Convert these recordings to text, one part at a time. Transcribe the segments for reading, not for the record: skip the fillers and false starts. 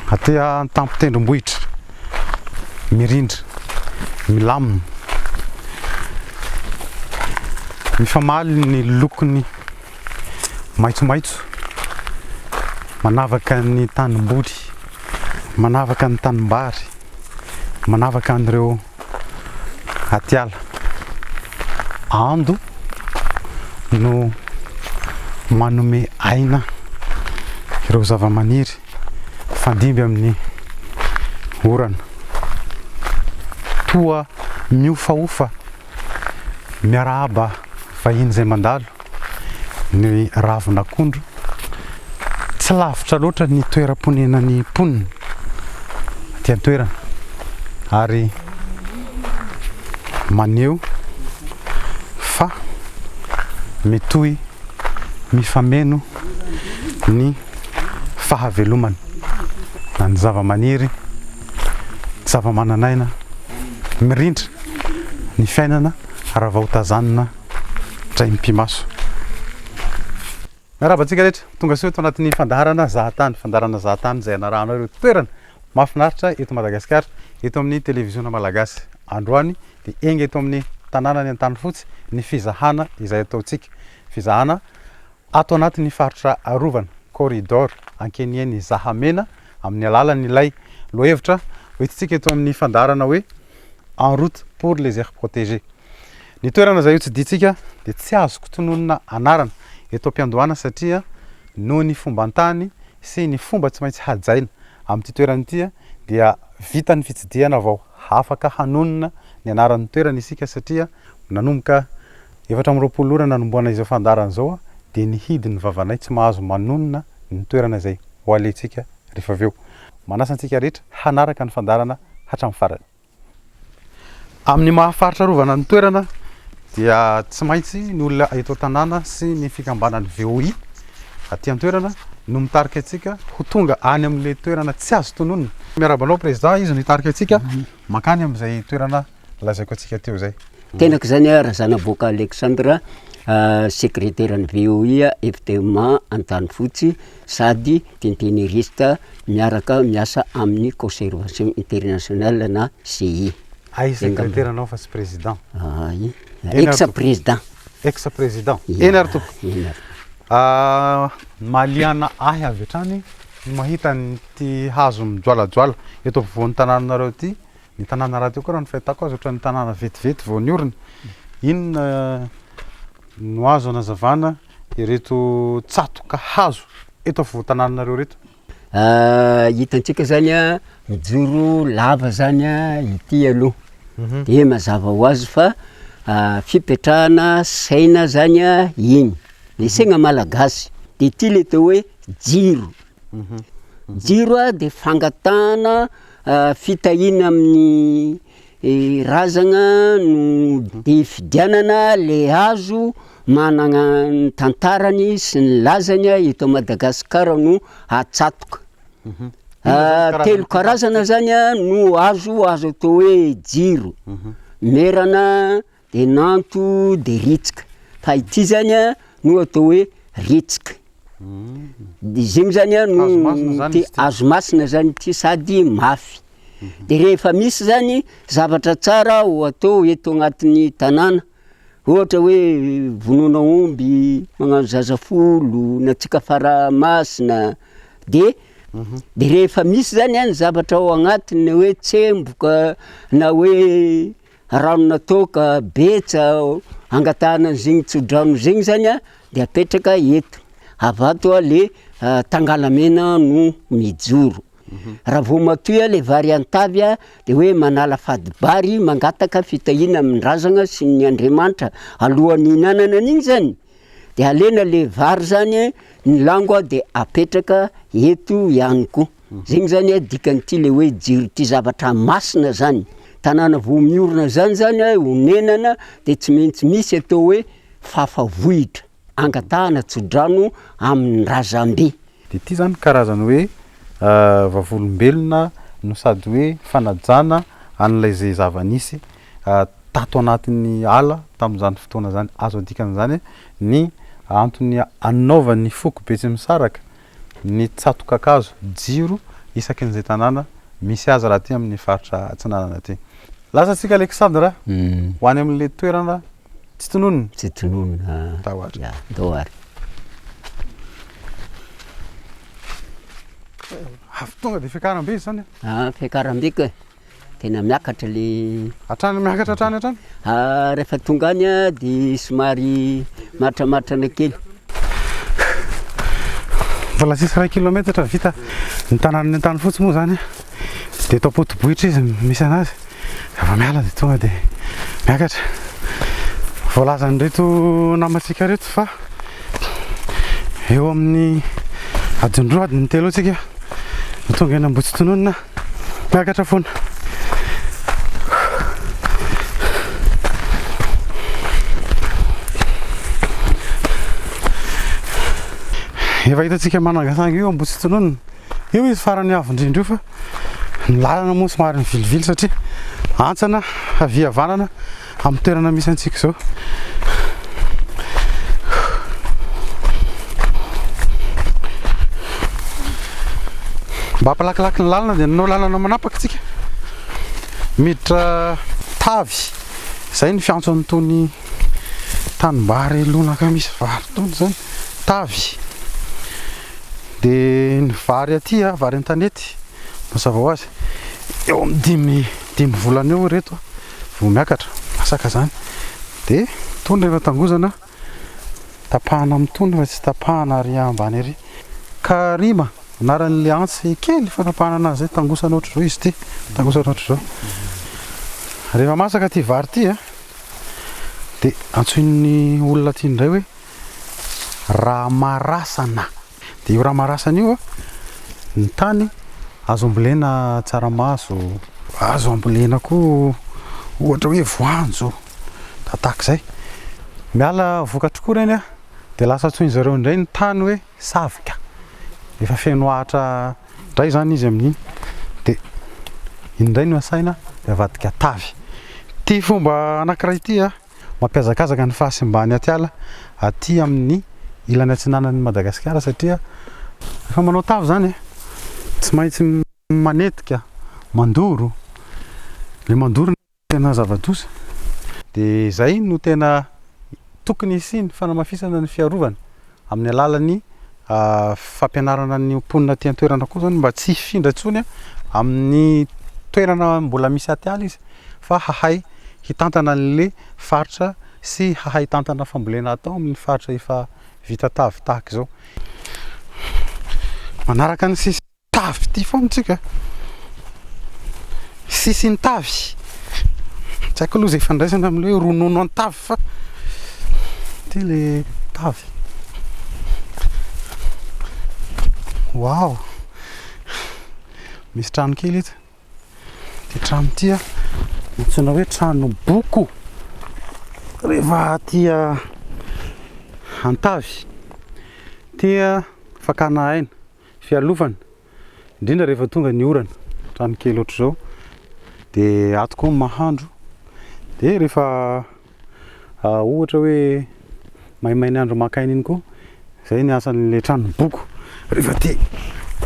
Aty an-tampon-tendrombohitra, mirindra, milamina, mifamaly ny lokony maitsomaitso manavaka ny tanimboly, manavaka ny tanimbary, manavaka an'ireo atiala. Ando no manome aina ireo zavamaniry mifandimby amin'ny orana. Toa mihofahofa miarahaba vahiny izay mandalo ny ravin'akondro. Tsy lavitra loatra ny toeram-ponenan'ny mponina aty an-toerana ary maneho fa mitohy mifameno ny fahavelomana na ny zavamaniry, zavamananaina mirindra ny fiainana raha vao tazanina dray mipi-maso. Miarahaba antsika rehetra, tonga soa eto anatin'ny fandaharana Zahatany, fandaharana Zahatany izay anarahanao ireo toerana mahafinaritra eto Madagasikara, eto amin'ny televiziona malagasy. Androany dia enga eto amin'ny tanànan'i Antanifotsy ny fizahana izay ataontsika. Fizahana ato anatin'ny faritra arovana, corridor, Ankenieny Zahamena, amin'ny alalan'ilay lohahevitra hoentintsika eto amin'ny fandaharana hoe En route pour les aires protégées. Ny toerana izay hotsidihitsika dia tsy azoko tononina anarana eto am-piandohana satria noho ny fomban-tany sy ny fomba tsy maintsy hajaina amin'ity toerana ity dia vita ny fitsidihana vao afaka hanonona ny anaran'ny toerana isika satria nanomboka 24 ora nanombohana izao fandaharana izao dia nihidy ny vavanay tsy mahazo manonona ny toerana izay ho alehantsika rehefa avy eo. Manasa antsika rehetra hanaraka ny fandaharana hatramin'ny farany. Amin'ny maha faritra arovana ny toerana dia tsy maintsy ny olona eto an-tanàna sy ny fikambanan'ny VOI aty an-toerana no mitarika antsika ho tonga any amin'ilay toerana tsy azo tononina. Miarahaba anao Président, izy no hitarika antsika mankany amin'izay toerana lazaiko antsika teo izay. Tenako zany a Razanaboaka Alexandre, sekreteran'ny VOI FDMA Antanifotsy sady tintiniriste miaraka miasa amin'ny Conservation Internationale na CI. Hay sekretera anao fa tsy président. Ay, ex président. Ex président. Eny ary tompoko. Eny ary. Mahaliana ahy avy hatrany ny mahita an'ity hazo mijoalajoala eto afovoan'ny tanànanareo ity. Ny tanàna rahateo koa raha ny fahitako azy ohatran'ny tanàna vetivety vao niorina. Inona no azo anazavana ireto tsatoka hazo eto afovoan-tanànanareo ireto? Hitantsika zany a, mijoro lava zany a ity aloha, de mazava ho azy fa fipetrahana saina zany a iny, le saina malagasy, de ity le atao hoe jiro, jiro a de fangatahana fitahiana amin'ny razagna no ifidianana le hazo managna ny tantarany sy ny lazany eto Madagasikara no atsatoka. Telo karazana zany a no hazo azo atao hoe jiro, merana de nanto de ritsika, fa ity zany a no atao hoe ritsika, de zegny zany a no Hazo masina zany ty izy ity. hazo masina zany ity sady mafy, de rehefa misy zany zavatra tsara ho atao eto agnatin'ny tanàna, ohatra hoe vonoana omby, magnano zaza folo, na antsika fara masina, de de rehefa misy zany a ny zavatra ao agnatiny hoe tsemboka na hoe Ranona toaka, betsa, angatahana an'zegny tso-drano zegny zany a de apetraka eto, avy ato a le tangalamena no mijoro, raha vao matoy a le vary an-tavy a de hoe manala fadi-bary mangataka fitahiana amin-drazagna sy ny Andriamanitra alohan'ny hihinanana an'igny zany de alena le vary zany ny lango de apetraka eto ihany koa. Zegny zany a dikan'ity le hoe jiro ty zavatra masina zany, tanàna vao miorina zany zany a onenana de tsy maintsy misy atao hoe fafavohitra, angatahana tsodrano amin'ny razambe. De ity zany karazany hoe vavolombelona no sady hoe fanajana an'ilay zay zava-nisy tato anatin'ny ala tamin'izany fotoana zany. Azo adikan'izany ny antony anaovan'ny foko Betsimisaraka ny tsato-kakazo, jiro, isakin'izay tanàna misy azy raha aty amin'ny faritra Atsinanana aty. Lasa tsika Alexandre ho any amin'ilay toerana tsy tononina. Tsy tononina. Ndao ary. Ya, ndao ary. Avy tonga dia fiakaram-be izy izany Ah, fiakaram-be ka. Tena miakatra le. Hatrany miakatra hatrany hatrany? Ah, rehefa tonga any ah, de somary matramatrana kely. Mbola tsisy iray kilometatra vita ny tanànan'i Antanifotsy moa izany dia eto am-potobohitra izy misy anazy. Rehefa miala dia tonga dia miakatra. Voalazan'ireto namantsika ireto fa eo amin'ny adiny roa, adiny telo eo tsika no tonga eny Ambohitsitononina. Miakatra foana. Efa hitantsika manangasanga io Ambohitsitononina. Io izy farany avo indrindra io fa ny lalana moa somary mivilivily satria antsana havia havanana amin'ny toerana misy antsika izao. Mba hampalakilaky ny lalana dia nanao lalana manapaka tsika. Miditra tavy, izay ny fiantso an'itony tanimbary lonaka misy vary itony izany, tavy. Dia ny vary aty, vary an-tanety, mazava ho azy, eo amin'ny dimy dimy volana eo ireto. Vao miakatra, masaka zany de tony rehefa tangozana, tapahana amin'ny tony fa tsy tapahana ary ambany ary. Karima, anaran'ilay antsy kely fanapahana anazy zay, tangosana ohatr'izao izy ity, tangosana ohatr'izao. Rehefa masaka ity vary ity a, de antsoin'ny olona aty indray hoe ramarasana. Dia io ramarasana io, ny tany azo ambolena tsaramaso, azo ambolena koa ohatra hoe voanjo, tahak'izay. Miala vokatry koa ireny dia lasa antsoin-dry zareo indray ny tany hoe savika. Efa feno ahitra indray izany izy amin'iny dia iny indray no asaina dia avadika tavy. Ity fomba anankiray ity an. Mampihazakazaka ny fahasimban'ny atiala aty amin'ny ilany atsinanan'i Madagasikara satria rehefa manao tavy izany tsy maintsy manetika, mandoro, ilay mandoro no tena zava-doza. Dia izay no tena tokony hisian'ny fanamafisana ny fiarovana amin'ny alalan'ny fampianarana ny mponina aty an-toerana koa izany mba tsy hifindra intsony amin'ny toerana mbola misy atiala izy fa hahay hitantana an'le faritra sy hahay hitantana fambolena atao amin'ny faritra efa vita tavy tahaka izao. Manaraka ny sisy tavy ity foana tsika. Sisin'ny tavy. Tsy haiko aloha izay ifandraisana amin'ilay hoe ronono an-tavy fa ity le tavy. Waouh! Misy trano kely eto. Ity trano ity a, antsoina hoe trano boko rehefa aty Antavy. Ity fakana aina, fialofana, indrindra rehefa tonga ny orana. Trano kely ohatr'izao dia ato koa ny mahandro. Dia rehefa Ohatra hoe maimain'ny andro maka aina iny koa, izay ny asan'ilay trano boko rehefa aty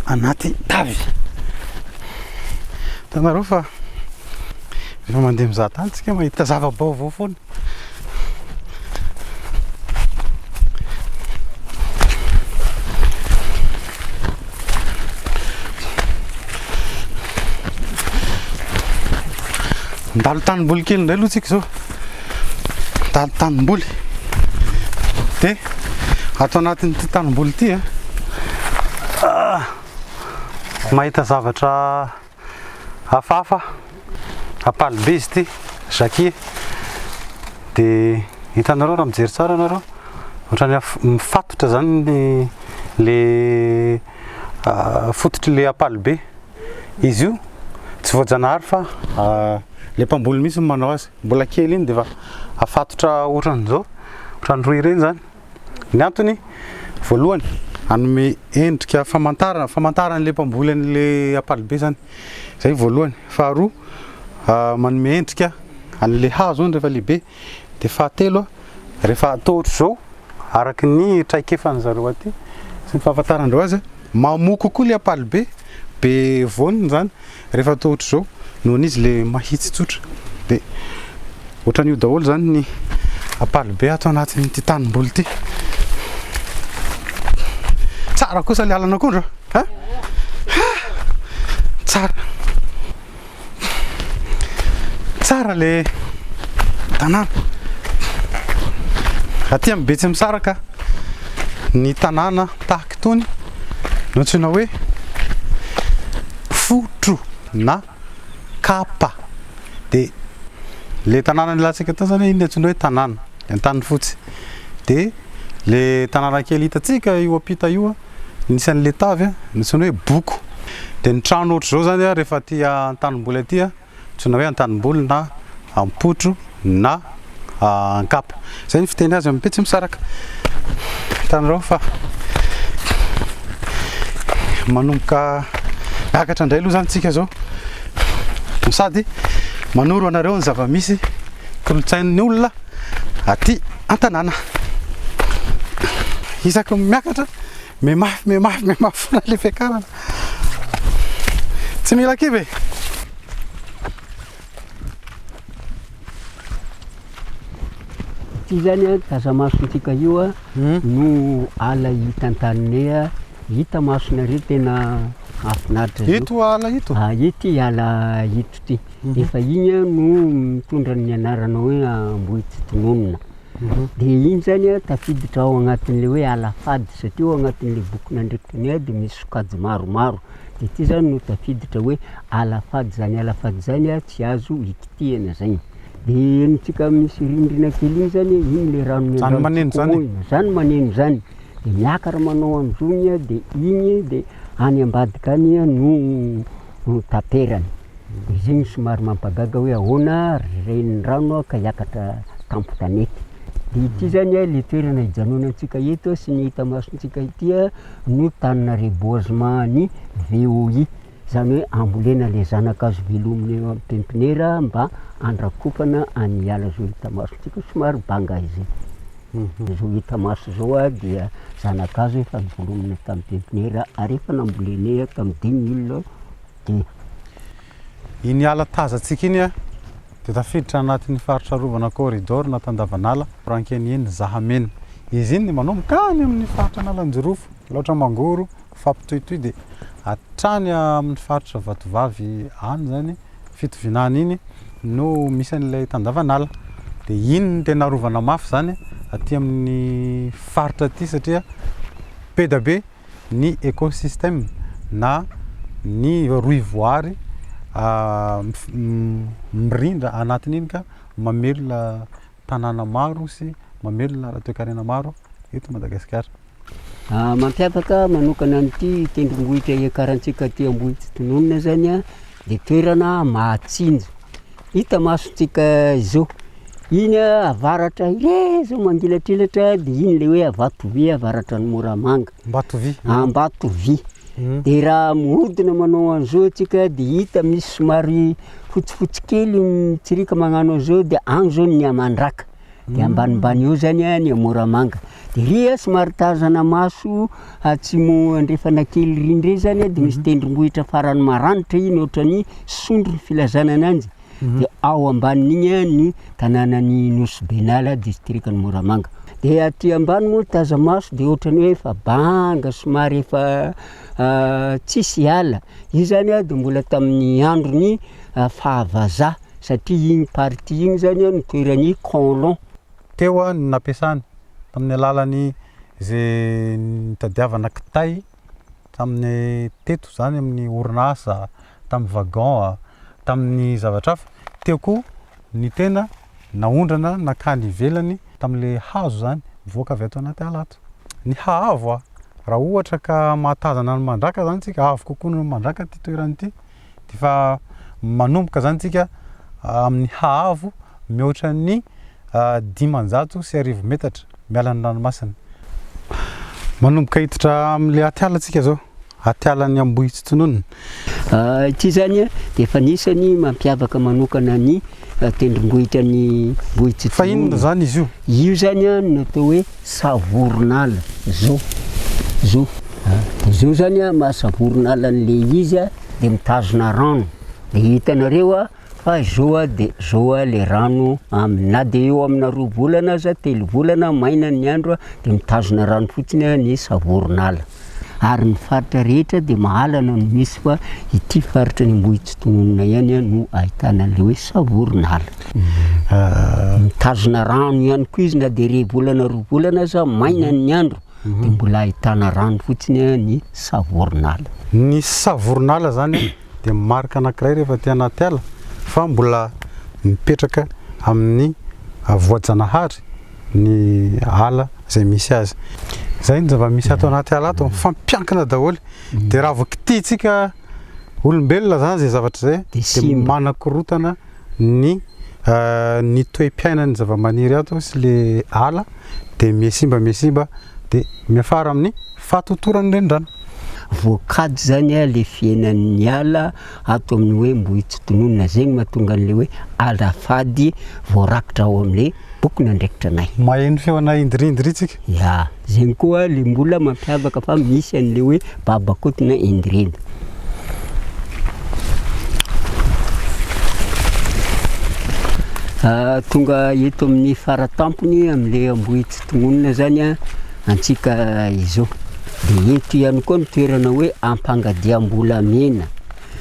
anaty tavy. Hitanareo fa rehefa mandeha mizaha tany tsika mahita zava-baovao foana. Mandalo tanimboly kely indray aloha tsika izao. Mandalo tanimboly. Dia ato anatin'ity tanimboly ity a, ah, mahita zavatra hafahafa. Ampalibe izy ity, jacquier. Dia hitanareo raha mijery tsara ianareo, ohatran'ny mifatotra izany ny le fototr'ilay ampalibe. Izy io tsy voajanahary fa le mpamboly mihitsy no manao azy. Mbola kely iny dia efa afatotra ohatran'izao, ohatran'ny rohy ireny izany. Ny antony, voalohany, hanome endrika famantarana, famantaran'ilay mpamboly an'ilay ampalibe izany. Izay voalohany. Faharoa, manome endrika an'ilay hazo iny rehefa lehibe. Dia fahatelo, rehefa atao ohatr'izao, araka ny traikefan'ny zareo aty sy ny fahafantaran-dreo azy, mamoa kokoa ilay ampalibe. Be voany zany rehefa atao ohatr'izao noho izy le mahitsy tsotra. Dia ohatran'io daholo zany ny ampalibe ato anatin'ity tanimboly ity. Tsara kosa le alan'akondro a! Tsara. Tsara le tanàna. Aty amin'ny Betsimisaraka ny tanàna tahaka itony no antsoina hoe Fotro na Kapa. Dia le tanàna nilatsaka tao zany iny no antsoina hoe tanàna, Antanifotsy. Dia le tanàna kely hitantsika io ampita io Nisy an'ilay tavy nantsoina hoe boko. Dia ny trano ohatr'izao izany rehefa aty an-tanimboly aty, antsoina hoe an-tanimboly na am-potro na an-kapa. Izay ny fiteny azy amin'ny Betsimisaraka. Hitanareo fa manomboka miakatra indray aloha izany tsika izao. No sady manoro anareo ny zava-misy kolontsain'ny olona aty an-tanàna. Isaky ny miakatra, mihamafy, mihamafy, mihamafy foana ilay fiakarana. Tsy mila kivy e! Ity zany a, taza-masontsika io a, no ala hita an-taninay a, hita masonareo tena mahafinaritra zao. Ito ala ito? Ah, ity ala ito ity. Efa iny a no mitondra ny anarana hoe Ambohitsitononina. Dia iny zany a tafiditra ao agnatin'le hoe ala fady satria ao agnatin'le bokin'andriakitrany dia misy sokajy maromaro. Dia ity zany no tafiditra hoe ala fady, zany ala fady zany a tsy azo ikitihana zay. Dia henontsika misy rindrina kely iny zany, iny le rano Zany maneno zany e? Zany maneno zany. Dia miakatra manao an'izao iny a, dia iny dia any ambadika any no no taperany. Dia izay no somary mampagaga hoe ahoana ry renirano ka hiakatra tampon-tanety. Dia ity zany a le toerana hijanonantsika eto sy ny hita masontsika ity a no tanina reboisement ny VOI. Izany hoe ambolena le zana-kazo velomina eo amin'ny pepinera mba handrakofana an'ny ala izao hita masontsika somary banga izay. Izao hita maso izao a dia zana-kazo efa novelomina tamin'ny pepinera ary efa nambolenay tamin'ny 2002. Iny ala tazantsika iny dia tafiditra anatin'ny faritra arovana corridor na tandavanala Rankenieny Zahamena. Izy iny dia manomboka any amin'ny faritra Analanjirofo, Alaotra Mangoro, mifampitohitohy dia hatrany amin'ny faritra Vatovavy any izany, Fitovinany iny no misy an'ilay tandavanala. Dia iny no tena arovana mafy izany aty amin'ny faritra aty satria be dia be ny écosystème na ny rohivoary mirindra anatin'iny ka mamelona tanàna maro sy mamelona ara-toekarena maro eto Madagasikara. Mampiavaka manokana an'ity tendrombohitra iakarantsika aty Ambohitsitononina zany a, de toerana mahatsinjo, hita masontsika izao, iny a avaratra irery zao mangilatrilatra de iny le hoe Avatovy avaratra an'i Moramanga. Ambatovy. Ambatovy. De raha mihodina manao an'izao antsika de hita misy somary fotsifotsy kely mitsiriaka magnano an'izao de any zao ny Amandraka. De ambanimbany eo zany a ny Moramanga. De ry a somary tazana maso atsimo andrefana kely ry ndray zany a de misy tendrombohitra farany maranitra iny ohatran'ny sondro ny filazana ananjy. De ao ambanin'igny a ny tanànan'i Nosy Benala distrikan'i Moramanga. De aty ambany moa taza-maso de ohatran'ny hoe efa banga somary efa tsisy ala. Io zany a de mbola tamin'ny andron'ny fahavazaha. Satria iny partie iny zany an no toeran'i Colon. Teo ny nampiasany tamin'ny alalan'ny izay nitadiavana kitay tamin'ny teto izany amin'ny orinasa, tamin'ny wagon, tamin'ny zavatra hafa. Teo koa ny tena naondrana nankany ivelany tamin'ilay hazo izany mivoaka avy ato anaty ala ato. Ny haavo raha ohatra ka mahatazana an'i Mandraka izany isika, avo kokoa noho ny Mandraka ity toerana ity. Efa manomboka zany tsika amin'ny haavo mihoatra ny 1500 metatra miala ny ranomasina. Manomboka hiditra amin'ilay atiala tsika zao, atialan'ny Ambohitsitononina. Ity zany dia efa anisany mampiavaka manokana ny tendrombohitra ny Ambohitsitononina. Fa inona zany izy io? Io zany no atao hoe savoronala, zo, zo. Dia izao zany a, maha savoronala an'le izy a, dia mitazona rano, dia hitanareo a fa izao a dia izao a le rano aminy, na dia eo amina roa volana aza, telo volana maina ny andro a, dia mitazona rano fotsiny a ny savoronala. Ary ny faritra rehetra dia mahalana no misy fa ity faritra ny Ambohitsitohonina ihany no ahitana an'ilay hoe savoronala. Mitazona rano ihany koa izy na dia iray volana roa volana aza maina ny andro dia mbola ahitana rano fotsiny ny savoronala. Ny savoronala izany dia marika anankiray rehefa aty anaty ala fa mbola mipetraka amin'ny voajanahary ny ala izay misy azy. Izay ny zava-misy ato anaty ala ato, mifampiankina daholo. Dia raha vao kitihintsika olombelona izany izay zavatra izay dia manakorotana ny ny toe-piainan'ny zava-maniry ato sy le ala dia mihasimba mihasimba dia miafara amin'ny fahatotoran'ny renirano. Voakajy izany le fiainan'ny ala ato amin'ny hoe Ambohitsitonoana, izay no mahatonga an'ilay hoe ala fady voarakitra ao amin'ilay bokin'andraikitra anay. Maheno feo ana indrindry tsika. Ya, zegny koa le mbola mampiavaka fa misy an'le hoe babakoto na indrindra. Ah, tonga eto amin'ny faratampony amin'le Ambohitsitognonina zany a, antsika izao. De eto ihany koa ny toerana hoe Ampangadiambolamena.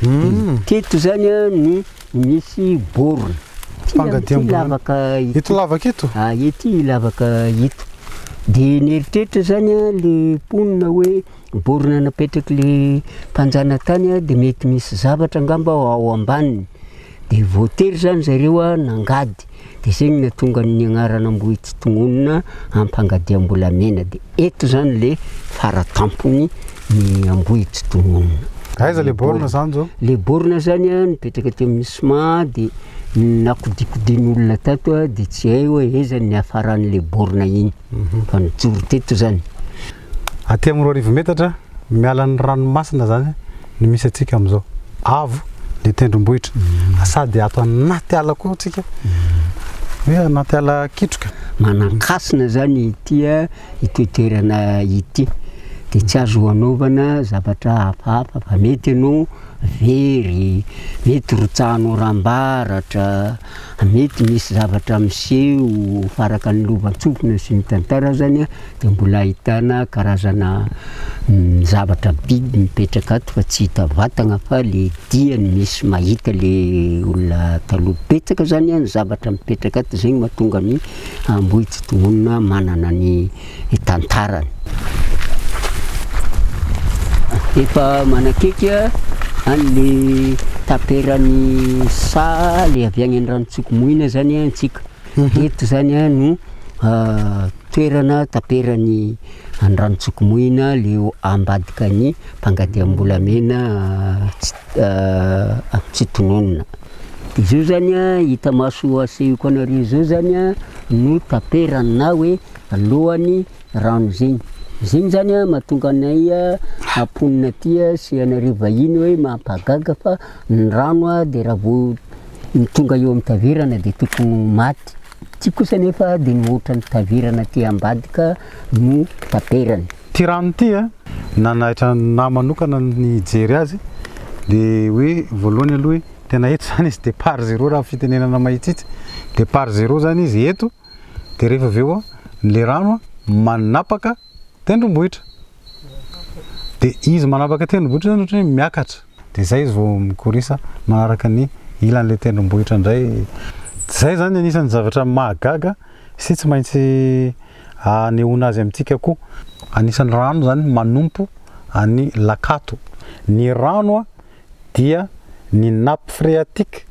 De teto zany a no Misy borne. Ty amin'ity lavaka ity. Ito lavaka ito? Ah, ity lavaka ito. De nieritreritra zany a le mponina hoe borne napetraky le mpanjanatany a de mety misy zavatra angamba ao ambaniny. De voatery zany zareo a nangady. De zay no nahatonga ny agnarana Ambohitsitognonina Ampangadiambolamena. De eto zany le faratampony ny Ambohitsitognonina. Aiza le borne zany zao? Le borne zany a nipetraka teo amin'ny ciment de nakodikodian'olona tato a de tsy hay hoe aiza ny niafaran'le borne iny fa nijoro teto zany. Aty amin'ny 2000 metatra miala ny ranomasina zany no misy antsika amin'izao. Avo le tendrombohitra. Sady ato anaty ala koa tsika. Hoe anaty ala kitroka. Manankasina zany ity ity toerana ity. De tsy azo anaovana zavatra hafahafa fa mety ianao very, mety rotsahan'ny oram-baratra, mety misy zavatra miseho fa araka ny lovantsofina sy ny tantara zany dia mbola ahitana karazana zavatra biby mipetraka ato fa tsy hita vatagna fa le diany misy mahita le olona taloha. Betsaka zany ny zavatra mipetraka ato zegny mahatonga ny Ambohitsitohonina manana ny tantarany. Efa manakeky an'le taperan'ny saha le avy agny Andranotsikomoina zany antsika. Eto zany no toerana taperan'ny Andranotsikomoina le eo ambadikan'ny Mpangadiambolamena tsy tononina. Izao zany hita maso asehoko anareo izao zany no taperany na hoe lohany rano zegny. Zegny zany mahatonga anay mponina aty sy anareo vahiny hoe mampahagaga fa ny rano de raha vao tonga eo amin'ny taverana de tokony ho maty. Ty kosa nefa de mihoatra ny taverana aty ambadika no taperany. Ty rano ty a, nanaitra anah manokana ny hijery azy de hoe voalohany aloha hoe tena eto zany izy départ zéro raha fitenenana mahitsitsy, départ zéro zany izy eto de rehefa avy eo le rano manapaka tendrombohitra de izy manapaka tendrombohitra zany ohatran'ny hoe miakatra de zay izy vao mikorisa manaraka ny ilan'le tendrombohitra indray, zay zany anisan'ny zavatra mahagaga sy tsy maintsy anehoana azy amintsika koa. Anisan'ny rano zany manompo an'i Lakato. Ny rano dia ny nappe phréatique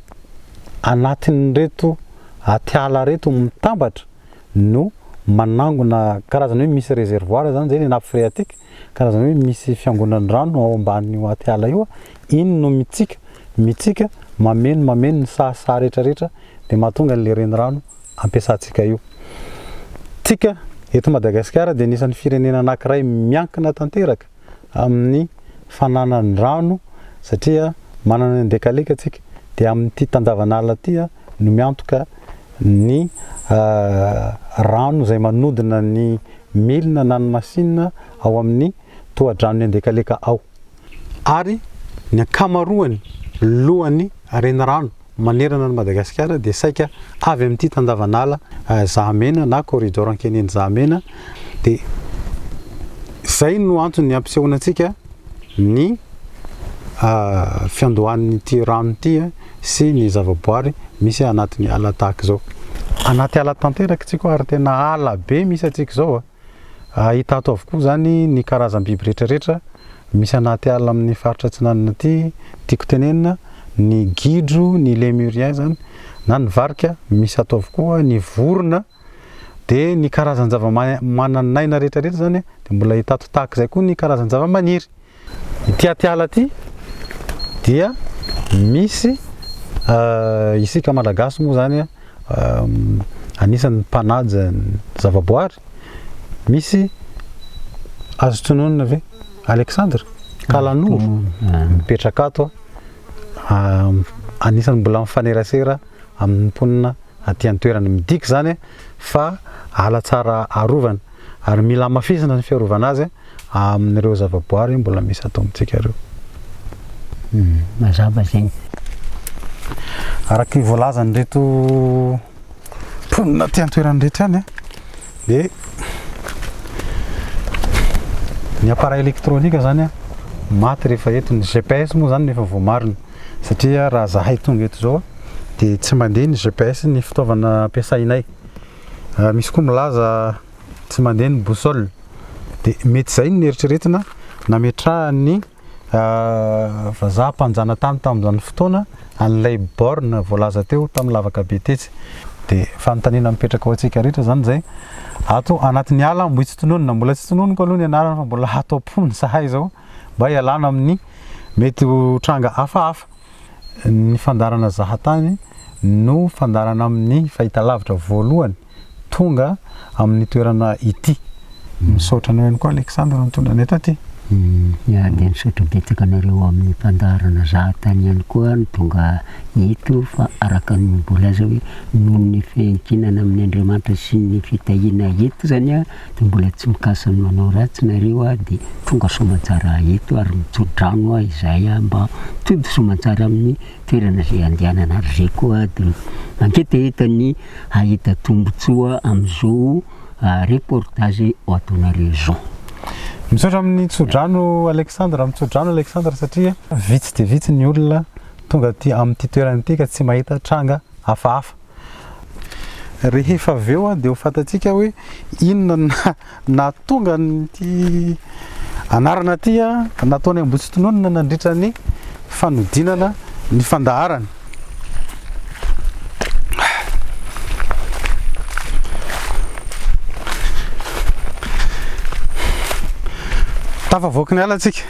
anatin'ireto atiala ireto mitambatra no manangona karazana hoe misy réservoir zany zay le nappe phréatique, karazana hoe misy fiangonan'ny rano ao ambanin'io atiala io, iny no mitsika, mitsika, mameno mameno ny sahasaha rehetra rehetra dia mahatonga an'le renirano ampiasantsika io. Tsika eto Madagasikara dia anisan'ny firenena anankiray miankina tanteraka amin'ny fananan-drano satria manana ny Andekaleka tsika dia amin'ity tandavanala ity no miantoka ny rano izay manodina ny milina na ny masinina ao amin'ny. tohadranon'i Andekaleka ao. Ary ny ankamaroany lohan'ny renirano manerana an'i Madagasikara dia saika avy amin'ity tandavan'ala Zahamena na corridor Ankeneny Zahamena dia izay no antony ampisehoana antsika ny fiandohan'ity rano ity sy ny zavaboary misy anatin'ny ala tahaka izao. Anaty ala tanteraka isika ary tena ala be misy antsika izao. Hita ato avokoa izany ny karazam-biby rehetrarehetra misy anaty ala amin'ny faritra atsinanana aty, tiako tenenina ny gidro, ny lémurien izany na ny varika misy ato avokoa, ny vorona, dia ny karazan-java-manan'aina rehetrarehetra izany dia mbola hita ato tahaka izay koa ny karazan-java-maniry. Ity aty ala ity dia misy isika Malagasy moa zany anisan'ny mpanaja ny zavaboary, misy azo tononina ve? Alexandre Kalanoro mipetraka ato, anisan'ny mbola mifanerasera amin'ny mponina aty an-toerana. Midika izany fa ala tsara arovana ary mila hamafisina ny fiarovana azy amin'ireo zavaboary mbola misy ato amintsika ireo. Mazava zegny. Araka ny voalazan'ireto mponina aty an-toerana ireto ihany dia ny appareil électronique zany maty rehefa eto, ny GPS moa zany no efa voamarina satria raha zahay tonga eto zao dia tsy mandeha ny GPS ny fitaovana ampiasainay. Misy koa milaza tsy mandeha ny boussole dia mety izay no neritreretina nametrahan'ny vazaha mpanjanatany tamin'izany fotoana an'ilay borne voalaza teo tamin'ny lavaka be tetsy. Dia fanontaniana mipetraka ho antsika rehetra izany izay ato anatin'ny ala Ambohitsitononina. Mbola tsy tononiko aloha ny anarana fa mbola ato am-pony zahay izao mba hialana amin'ny mety ho tranga hafahafa. Ny fandaharana zahatany no fandaharana amin'ny fahitalavitra voalohany tonga amin'ny toerana ity. Misaotra anao ihany koa Alexandre nitondra anay taty. Ya dia misaotra betsaka anareo amin'ny fandaharana zahatany ihany koa no tonga eto fa araka ny voalaza hoe noho ny fiankinana amin' Andriamanitra sy ny fitahiana eto zany a dia mbola tsy mikasa ny manao ratsy nareo a dia tonga soamantsara eto ary mitso-drano a izahay a mba tody soamantsara amin'ny toerana izay andehanana ary izay koa dia mangetaheta ny hahita tombotsoa amin'izao reportage ho ataonareo izao. Misaotra amin'ny tso-drano Alexandre, mitso-drano Alexandre satria vitsy dia vitsy ny olona tonga aty amin'ity toerana ity ka tsy mahita tranga hafahafa. Rehefa avy eo dia ho fantatsika hoe inona no nahatonga an'ity anarana ity nataony Ambohitsitononina nandritra ny fanodinana ny fandaharana. Tafavoaky ny ala tsika,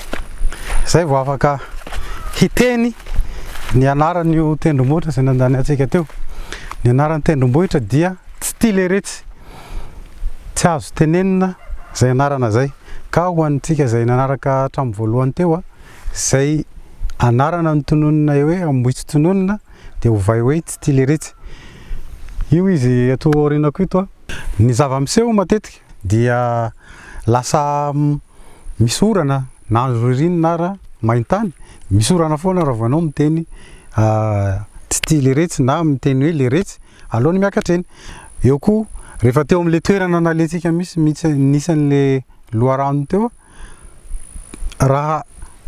izay vao afaka hiteny ny anaran'io tendrombohitra izay nandany antsika teo. Ny anaran'ny tendrombohitra dia tsy tia leretsy, tsy azo tenenina izay anarana izay. Ka ho antsika izay nanaraka hatramin'ny voalohany teo, izay anarana notononina hoe Ambohitsitononina dia ovay hoe tsy tia leretsy. Io izy ato aorianako ito. Ny zava-miseho matetika dia lasa misy orana na andro ririnina ara maintany, misy orana foana raha vao ianao miteny tsy tia leretsy na miteny hoe leretsy alohan'ny miakatra eny. Eo koa rehefa teo amin'ilay toerana nalehantsika mihitsy mihitsy nisy an'ilay loharano teo, raha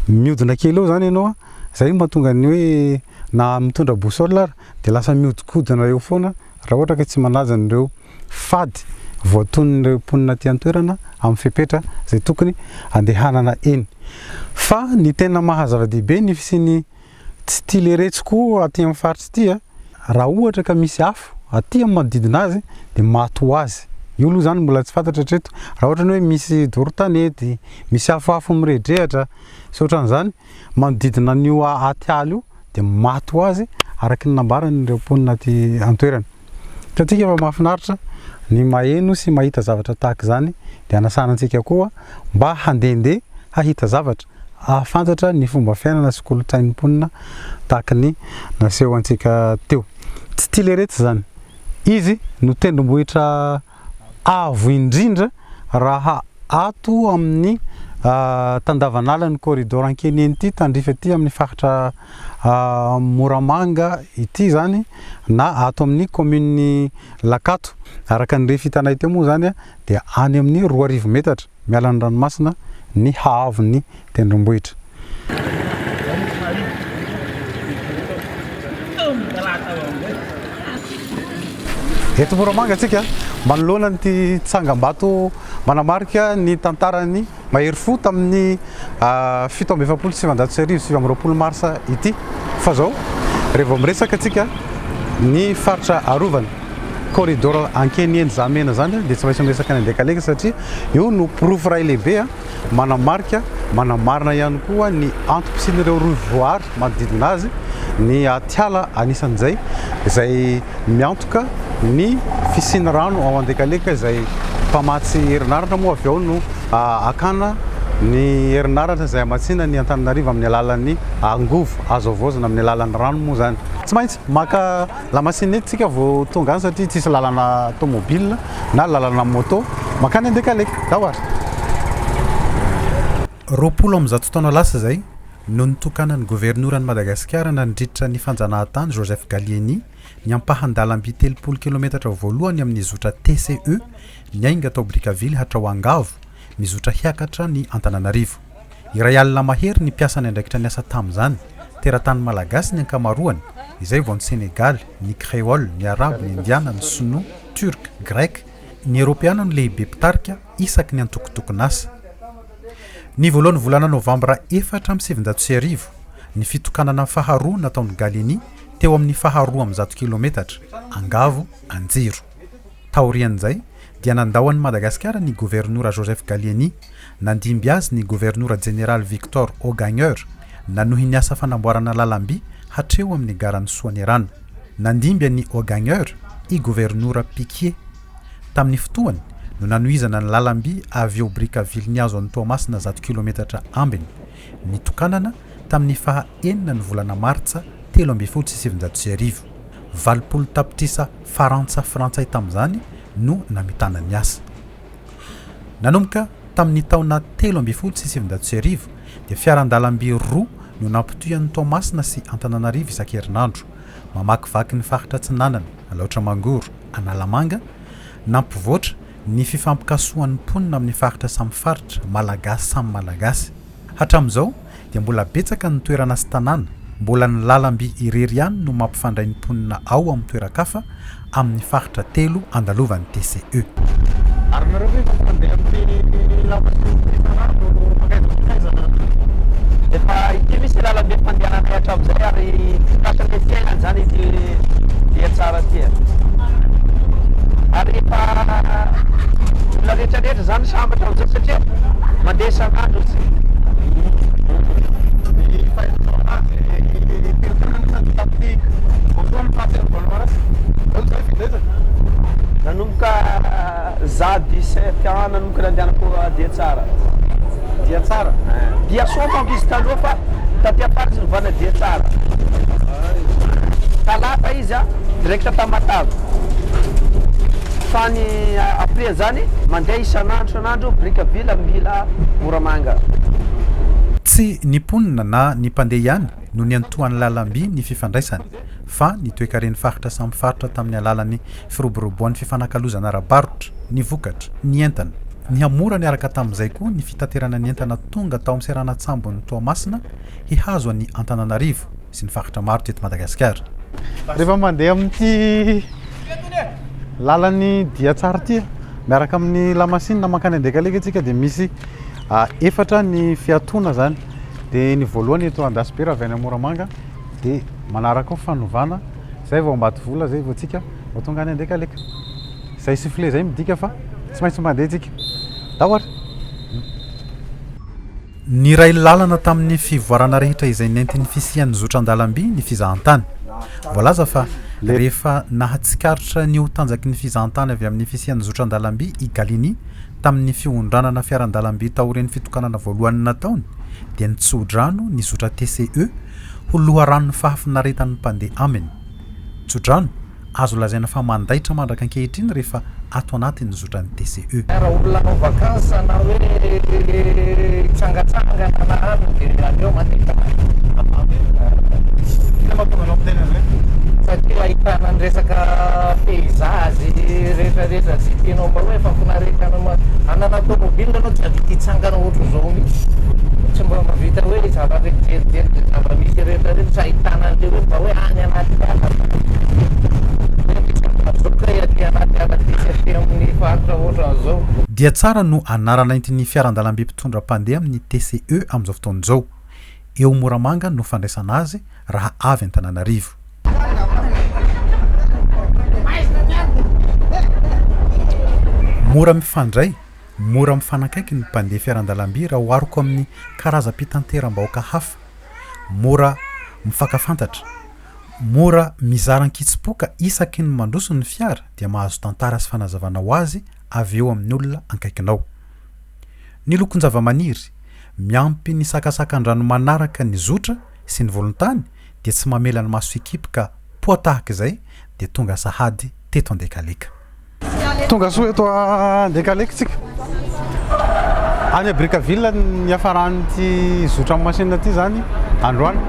mihodina kely eo zany ianao, zay no mahatonga ny hoe na mitondra boussole ary dia lasa mihodinkodina eo foana raha ohatra ka tsy manaja an'ireo fady voatonon'ireo mponina aty an-toerana amin'ny fepetra izay tokony andehanana eny. Fa ny tena maha zava-dehibe ny fisian'ny tsy tia leretsy koa aty amin'ny faritra ity a, raha ohatra ka misy afo aty amin'ny manodidina azy dia maty ho azy. Io aloha izany mbola tsy fantatra hatreto. Raha ohatra ny hoe misy doro tanety, misy afoafo mirehidrehitra sy ohatran'izany manodidina an'io aty ala io dia maty ho azy araka ny nambaran'ireo mponina aty an-toerana. Hitantsika fa mahafinaritra ny maheno sy mahita zavatra tahaka izany dia anasana antsika koa mba handehandeha hahita zavatra, hahafantatra ny fomba fiainana sy kolontsain'ny mponina tahaka ny naseho antsika teo. Tsy tia leretsy izany. Izy no tendrombohitra avo indrindra raha ato amin'ny Tandavanala ny corridor Ankeniheny ity tandrify aty amin'ny faritra Moramanga ity izany na ato amin'ny commune Lakato. Araka ny refy hitanay teo moa izany dia any amin'ny 2000 metatra miala ny ranomasina ny haavon'ny tendrombohitra. Eto Moramanga isika manoloana an'ity tsangambato manamarika ny tantaran'ny mahery fo tamin'ny 1947 29 marsa ity. Fa zao, rehefa vao miresaka antsika ny faritra arovana, corridor Ankeniheny Zahamena zany dia tsy maintsy miresaka ny Andekaleka satria io no porofo iray lehibe manamarika, manamarina ihany koa ny antom-pisian'ireo rohivoary manodidina azy, ny atiala anisan'izay, izay miantoka ny fisian'ny rano ao Andekaleka izay mpamatsy herinaratra moa avy ao no hakana ny herinaratra izay hamatsiana ny Antananarivo amin'ny alalan'ny angovo azo havaozina amin'ny alalan'ny rano moa izany. Tsy maintsy maka lamasinina eto tsika vao tonga any satria tsisy lalana tomobile na lalana moto mankany Andekaleka. Ndao ary. 120 taona lasa izay no nitokanan'ny governoran'i Madagasikara nandritra ny fanjanahantany Joseph Gallieni ny ampahan-dalamby 30 kilometatra voalohany amin'ny zotra TCE niainga tao Brickaville hatrao Angavo mizotra hiakatra ny Antananarivo. Iray alina mahery ny mpiasa niandraikitra ny asa tamin'izany, teratany malagasy ny ankamaroany, izay vao ny Senegaly, ny Kreôly, ny Arabo, ny Indiana, ny Sinoa, Turc, Grec, ny Eoropeana no lehibe mpitarika isaky ny antokotokon'asa. Ny voalohan'ny volana novambra 1904, ny fitokanana faharoa nataon'i Gallieni teo amin'ny faha 102 kilometatra, Angavo, Anjiro. Taorian'izay dia nandao an'i Madagasikara ny governora Joseph Gallieni, nandimby azy ny governora jeneraly Victor Augagneur, nanohy ny asa fanamboarana lalam-by hatreo amin'ny garan'i Soanierana. Nandimby an'i Augagneur i governora Piquier. Tamin'ny fotoany no nanohizana ny lalam-by avy eo Brickaville nihazo an'i Toamasina 100 kilometatra ambiny, nitokanana tamin'ny faha enina ny volana martsa 1913. 80 tapitrisa farantsa frantsay tamin'izany no namitana ny asa. Nanomboka tamin'ny taona 1913 dia fiaran-dalamby roa no nampitohy an'i Toamasina sy Antananarivo isan-kerinandro, mamakivaky ny faritra Atsinanana, Alaotra Mangoro, Analamanga, nampivoatra ny fifampikasohan'ny mponina amin'ny faritra samy faritra, Malagasy samy Malagasy. Hatramin'izao dia mbola betsaka ny toerana sy tanàna mbola ny lalam-by irery ihany no mampifandray ny mponina ao amin'ny toeran-kafa amin'ny faritra telo andalovan'ny TCE. Ary nareo ve efa mandeha amin'ity lamasinina ity isan'andro mankaiza mankaiza? Efa ity misy lalambe fandehananay hatramin'izay ary tratran'ny fiainana izany ity dia tsara ity e. Ary efa olona rehetra rehetra izany sambatra amin'izao satria mandeha isan'andro izy. Ny fahaizanao anazy firy taona nefa ny tamin'ity voalohany fahatsiarovana azy? Zao izay firy aiza? Nanomboka za 17 ans nanomboka nandehanako dia tsara. Dia tsara? Dia soa manko izy taloha fa taty afara izy novana dia tsara. Talata izy a, direct Tamatave. Fa ny après zany mandeha isan'andro isan'andro Brickaville, Mila, Moramanga. Tsy ny mponina na ny mpandeha ihany no niantohan'ny lalamby ny fifandraisana fa ny toekaren'ny faritra samy faritra tamin'ny alalan'ny firoboroboan'ny fifanakalozana ara-barotra, ny vokatra, ny entana. Nihamora niaraka tamin'izay koa ny fitaterana ny entana tonga tao amin'ny seranan-tsambon'i Toamasina hihazo an'i Antananarivo sy ny faritra maro teto Madagasikara. Rehefa mandeha amin'ity lalan'ny Diatsara ity miaraka amin'ny lamasinina mankany Andekaleka isika dia misy efatra ny fiatoana izany. Dia ny voalohany eto Andasibe raha avy any Moramanga dia manaraka ao Fanovana, izay vao Ambatovola, izay vao tsika vao tonga any Andekaleka. Izay sifflet izay midika fa tsy maintsy mandeha tsika. Ndao ary! Niray lalana tamin'ny fivoarana rehetra izay nentin'ny fisian'ny zotra an-dalamby ny fizahantany. Voalaza fa rehefa nahatsikaritra ny ho tanjaky ny fizahantany avy amin'ny fisian'ny zotra an-dalamby i Gallieni tamin'ny fiondranana fiaran-dalamby taorian'ny fitokanana voalohany nataony dia nitsodrano ny zotra TCE ho loharanon'ny fahafinaretan'ny mpandeha aminy. Tsodrano. Azo lazaina fa mandaitra mandraka ankehitriny rehefa ato anatin'ny zotran'ny TCE. Raha olona hanao vacances na hoe hitsangatsangana na any dia aleo mandeha Inona mahatonga anao miteny an'izay? Satria ahitana ny resaka paysage rehetra rehetra izay tianao mba hoe fahafinaretana hanana tomobile ianao tsy hahavita hitsangana ohatran'izao mihitsy. Tsy mba mahavita hoe zavatra hijerijery izay zava-misy rehetra rehetra tsy ahitana an'ilay hoe mba hoe any anaty ala hoe misy ampazoka aty anaty ala aty sy aty amin'ny faritra ohatran'izao. Dia tsara no anarana entin'ny fiaran-dalamby mpitondra mpandeha amin'ny TCE amin'izao fotoana izao. Eo Moramanga no fandraisana azy raha avy Antananarivo. Mora mifandray, mora mifanakaiky ny mpandeha fiaran-dalamby raha ohariko amin'ny karazam-pitanteram-bahoaka hafa. Mora mifankafantatra. Mora mizara an-kitsim-po ka isaky ny mandroso ny fiara dia mahazo tantara sy fanazavana ho azy avy eo amin'ny olona ankaikinao. Ny lokon-javamaniry, miampy ny sakasakan-drano manaraka ny zotra sy ny volontany dia tsy mamela ny maso hikipy ka poa tahaka izay dia tonga sahady teto Andekaleka. Tonga soa eto Andekaleka tsika. Any Brickaville ny niafaran'ity zotra amin'ny machine ity zany androany.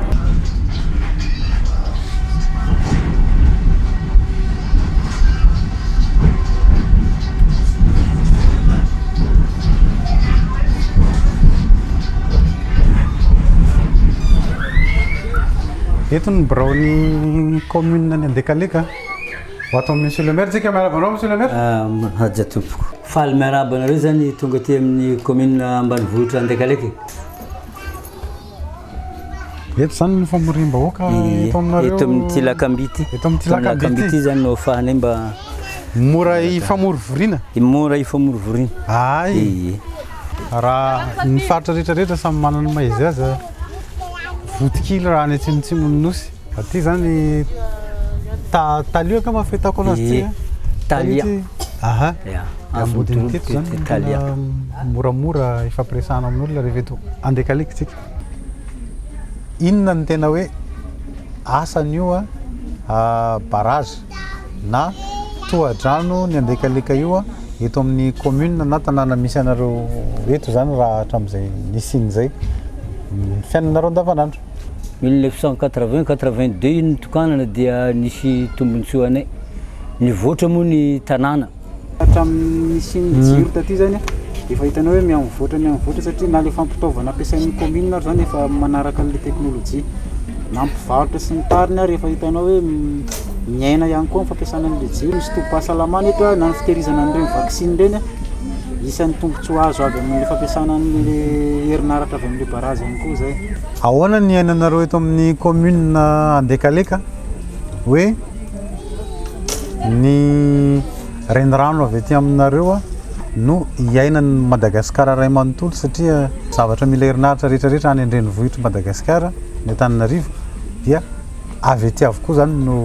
Eto ny biraon'ny commune ny Andekaleka. Ho ato amin'ny monsieur le maire tsika. Miarahaba anao monsieur le maire. Ah, Haja tompoko. Faly miarahaba anareo zany tonga aty amin'ny commune ambanivohitra Andekaleka. Eto zany ny famoriam-bahoaka eto aminareo. Eto amin'ity lakamby ity. Eto amin'ity lakamby ity zany no ahafahanay mba mora ifamorivorina. Mora ifamorivorina. Ay. Ie. Raha ny faritra rehetra rehetra samy manana ny maha izy azy. Votikily raha any atsimotsimon'ny nosy. Aty zany ta talio angamba fahitako anazy ty. Ie. Talia. Aha. Ya. Ambodiny teto zany Talia. tena moramora ifampiresahana amin'olona rehefa eto Andekaleka tsika. Inona no tena hoe asan'io a barrage na tohadrano ny Andekaleka io a eto amin'ny commune na tanàna misy anareo eto zany raha hatramin'izay nisian'izay ny fiainanareo andavanandro? 1980, 82 iny nitokanana dia nisy tombontsoa anay. Nivoatra moa ny tanàna. Hatramin'ny nisian'ny jiro taty zany efa hitanao hoe mihamivoatra mihamivoatra satria na le fampitaovana ampiasain'ny commune ary zany efa manaraka an'le teknolojia. Na mpivarotra sy ny tariny ary efa hitanao hoe miaina ihany koa amin'ny fampiasana an'le jiro. Misy tobim-pahasalamana eto na ny fitehirizana an'ireny vaksiny ireny isan'ny tombontsoa azo avy amin'le fampiasana an'le herinaratra avy amin'le barazy ihany koa zay. Ahoana ny iainanareo eto amin'ny commune Andekaleka hoe ny renirano avy aty aminareo no iainan'i Madagasikara iray manontolo satria zavatra mila herinaratra rehetra rehetra any an-drenivohitr'i Madagasikara, ny Antananarivo dia avy aty avokoa zany no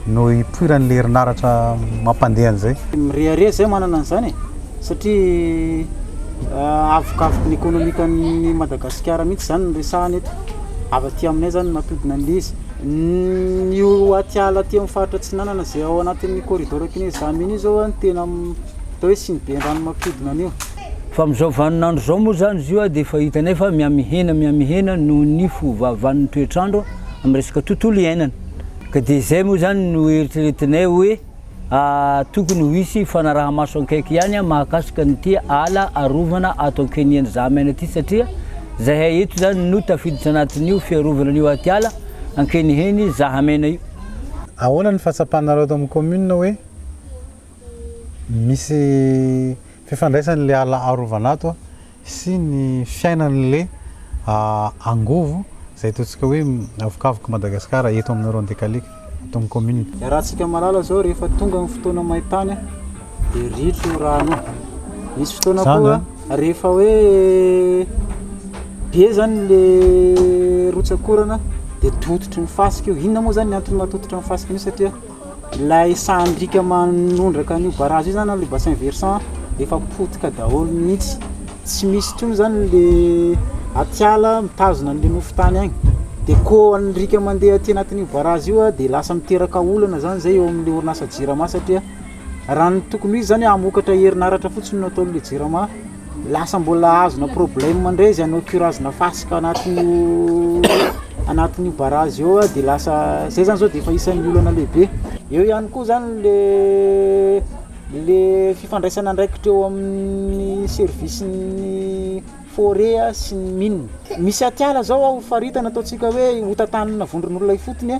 no ipoiran'ilay herinaratra mampandeha an'izay. Mirehareha zay manana an'izany e, satria avokavoky ny ekonomikan'i Madagasikara mihitsy zany no resahana eto, avy aty aminay zany no mampidina an'ilay izy. Ny aty ala aty amin'ny faritra atsinanana izay ao anatin'ny corridor Kinezamina io zao no tena atao hoe siniben-drano mampiodina an'io. Fa amin'izao vaninandro izao moa izany izy io dia efa hitanay fa mihamihena mihamihena noho ny fiovaovan'ny toetr'andro amin'ny resaka tontolo iainana. Ka dia izay moa izany no eritreretinay hoe tokony ho hisy fanaraha-maso akaiky ihany mahakasika an'ity ala arovana ato Ankenian'i Zahamena ity satria zahay eto izany no tafiditra anatin'io fiarovana an'io atiala Ankeniheny Zahamena io. Ahoana ny fahatsapanareo ato amin'ny commune hoe misy fifandraisany le ala arovana ato sy ny fiainan'le angovo izay ataontsika hoe avokavok'i Madagasikara eto aminareo Andekaleka, eto amin'ny commune. Iarahantsika mahalala zao rehefa tonga ny fotoana maintany dia ritra io rano io. Misy fotoana koa rehefa hoe be zany le rotsak'orana dia tototry ny fasika io. Inona moa zany ny antony mahatototra ny fasika an'io satria Ilay sahan-driaka manondraka an'io barrage io zany na le bassin versant efa potika daholo mihitsy, tsy misy intsony zany le atiala mitazona an'le nofon-tany agny. Dia koa ny riaka mandeha aty anatin'io barazy io dia lasa miteraka olana zany zay eo amin'ilay orinasa Jirama satria raha ny tokony ho izy zany hamokatra herinaratra fotsiny no ataon'ilay Jirama, lasa mbola azona problème indray izy hanao curage-na fasika anatin'io anatin'io barazy io dia lasa zay zany zao dia efa isan'ny olana lehibe. Eo ihany koa zany le le fifandraisana andraikitra eo amin'ny service-n'ny forêt sy ny mine. Misy atiala zao ao faritany ataontsika hoe hotantanina vondron'olona ifotony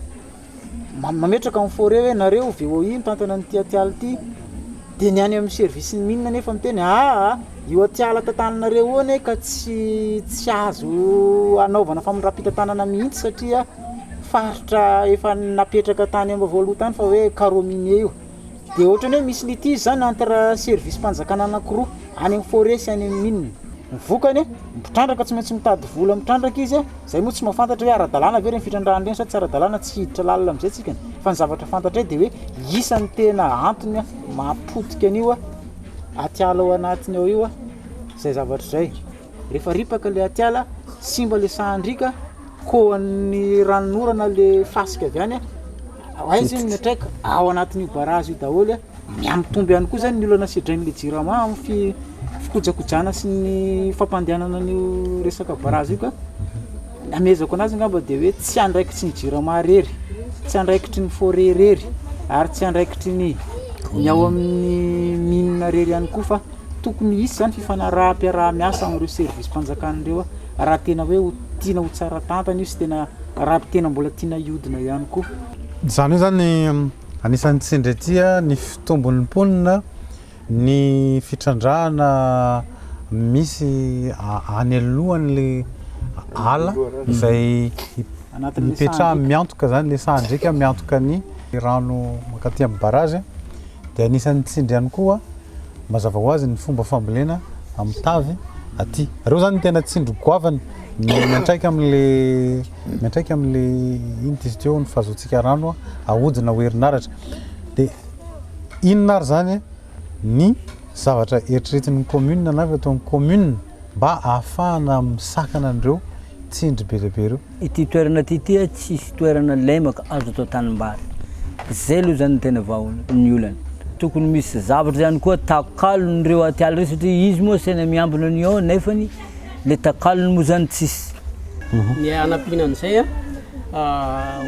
mametraka ny forêt hoe nareo VOI mitantana an'ity atiala ity, dia ny any amin'ny service ny mine nefa miteny aa io atiala tantaninareo io anie ka tsy tsy azo anaovana famindram-pitantanana mihitsy satria faritra efa napetraka tany amin'ny voaloha tany fa hoe carreau minier io. Dia ohatran'ny hoe misy litige zany entre service-mpanjakana anankiroa, any amin'ny forêt sy any amin'ny mine. Ny vokany, mpitrandraka tsy maintsy mitady vola mitrandraka izy, zay moa tsy mahafantatra hoe ara-dalàna ve ireny fitrandrahana ireny sa tsy ara-dalàna, tsy hiditra lalina amin'izay tsika, fa ny zavatra fantatray dia hoe isan'ny tena antony mahapotika an'io atiala ao anatiny ao io izay zavatra izay. Rehefa ripaka ilay atiala, simba ilay sahan-driaka, kohan'ny ranonorana ilay fasika avy any, aiza iny miantraika? Ao anatin'io barazy io daholo. Mihamitombo ihany koa zany ny olana sedrain'ilay jirama amin'ny fi- fikojakojana sy ny fampandehanana an'io resaka barazy io ka ny amehezako anazy angamba dia hoe tsy andraikitry ny jirama irery, tsy andraikitry ny forêt irery ary tsy andraikitry ny ny ao amin'ny mine irery ihany koa fa tokony hisy zany fifanaraham-piaraha-miasa amin'ireo service-mpanjakana ireo raha tena hoe ho tiana ho tsara tantana io sy tena raha tena mbola tiana hiodina ihany koa. Izany hoe zany Anisan'ny tsindry aty ny fitombon'ny mponina, ny fitrandrahana misy any alohan'ilay ala izay ipetrahany miantoka izany ilay sahan-driaka miantoka ny rano mankaty amin'ny barazy dia anisan'ny tsindry ihany koa mazava ho azy ny fomba fambolena amin'ny tavy aty. Ireo izany no tena tsindry goavana miantraika amin'le miantraika amin'le ino izy teo ny fahazoantsika rano ahodina ho herinaratra. Dia inona ary izany ny zavatra eritreretin'ny commune na avy ataon'ny commune mba ahafahana misakana an'ireo tsindry be dia be ireo? Ity toerana ity ity tsisy toerana lemaka azo atao tanimbary. Zay aloha zany no tena vahaolana ny olana. Tokony misy zavatra ihany koa takalon'ireo atiala ireo satria izy moa asaina miambina ny ao nefany le takalony moa zany tsisy. Ny hanampiana an'izay an,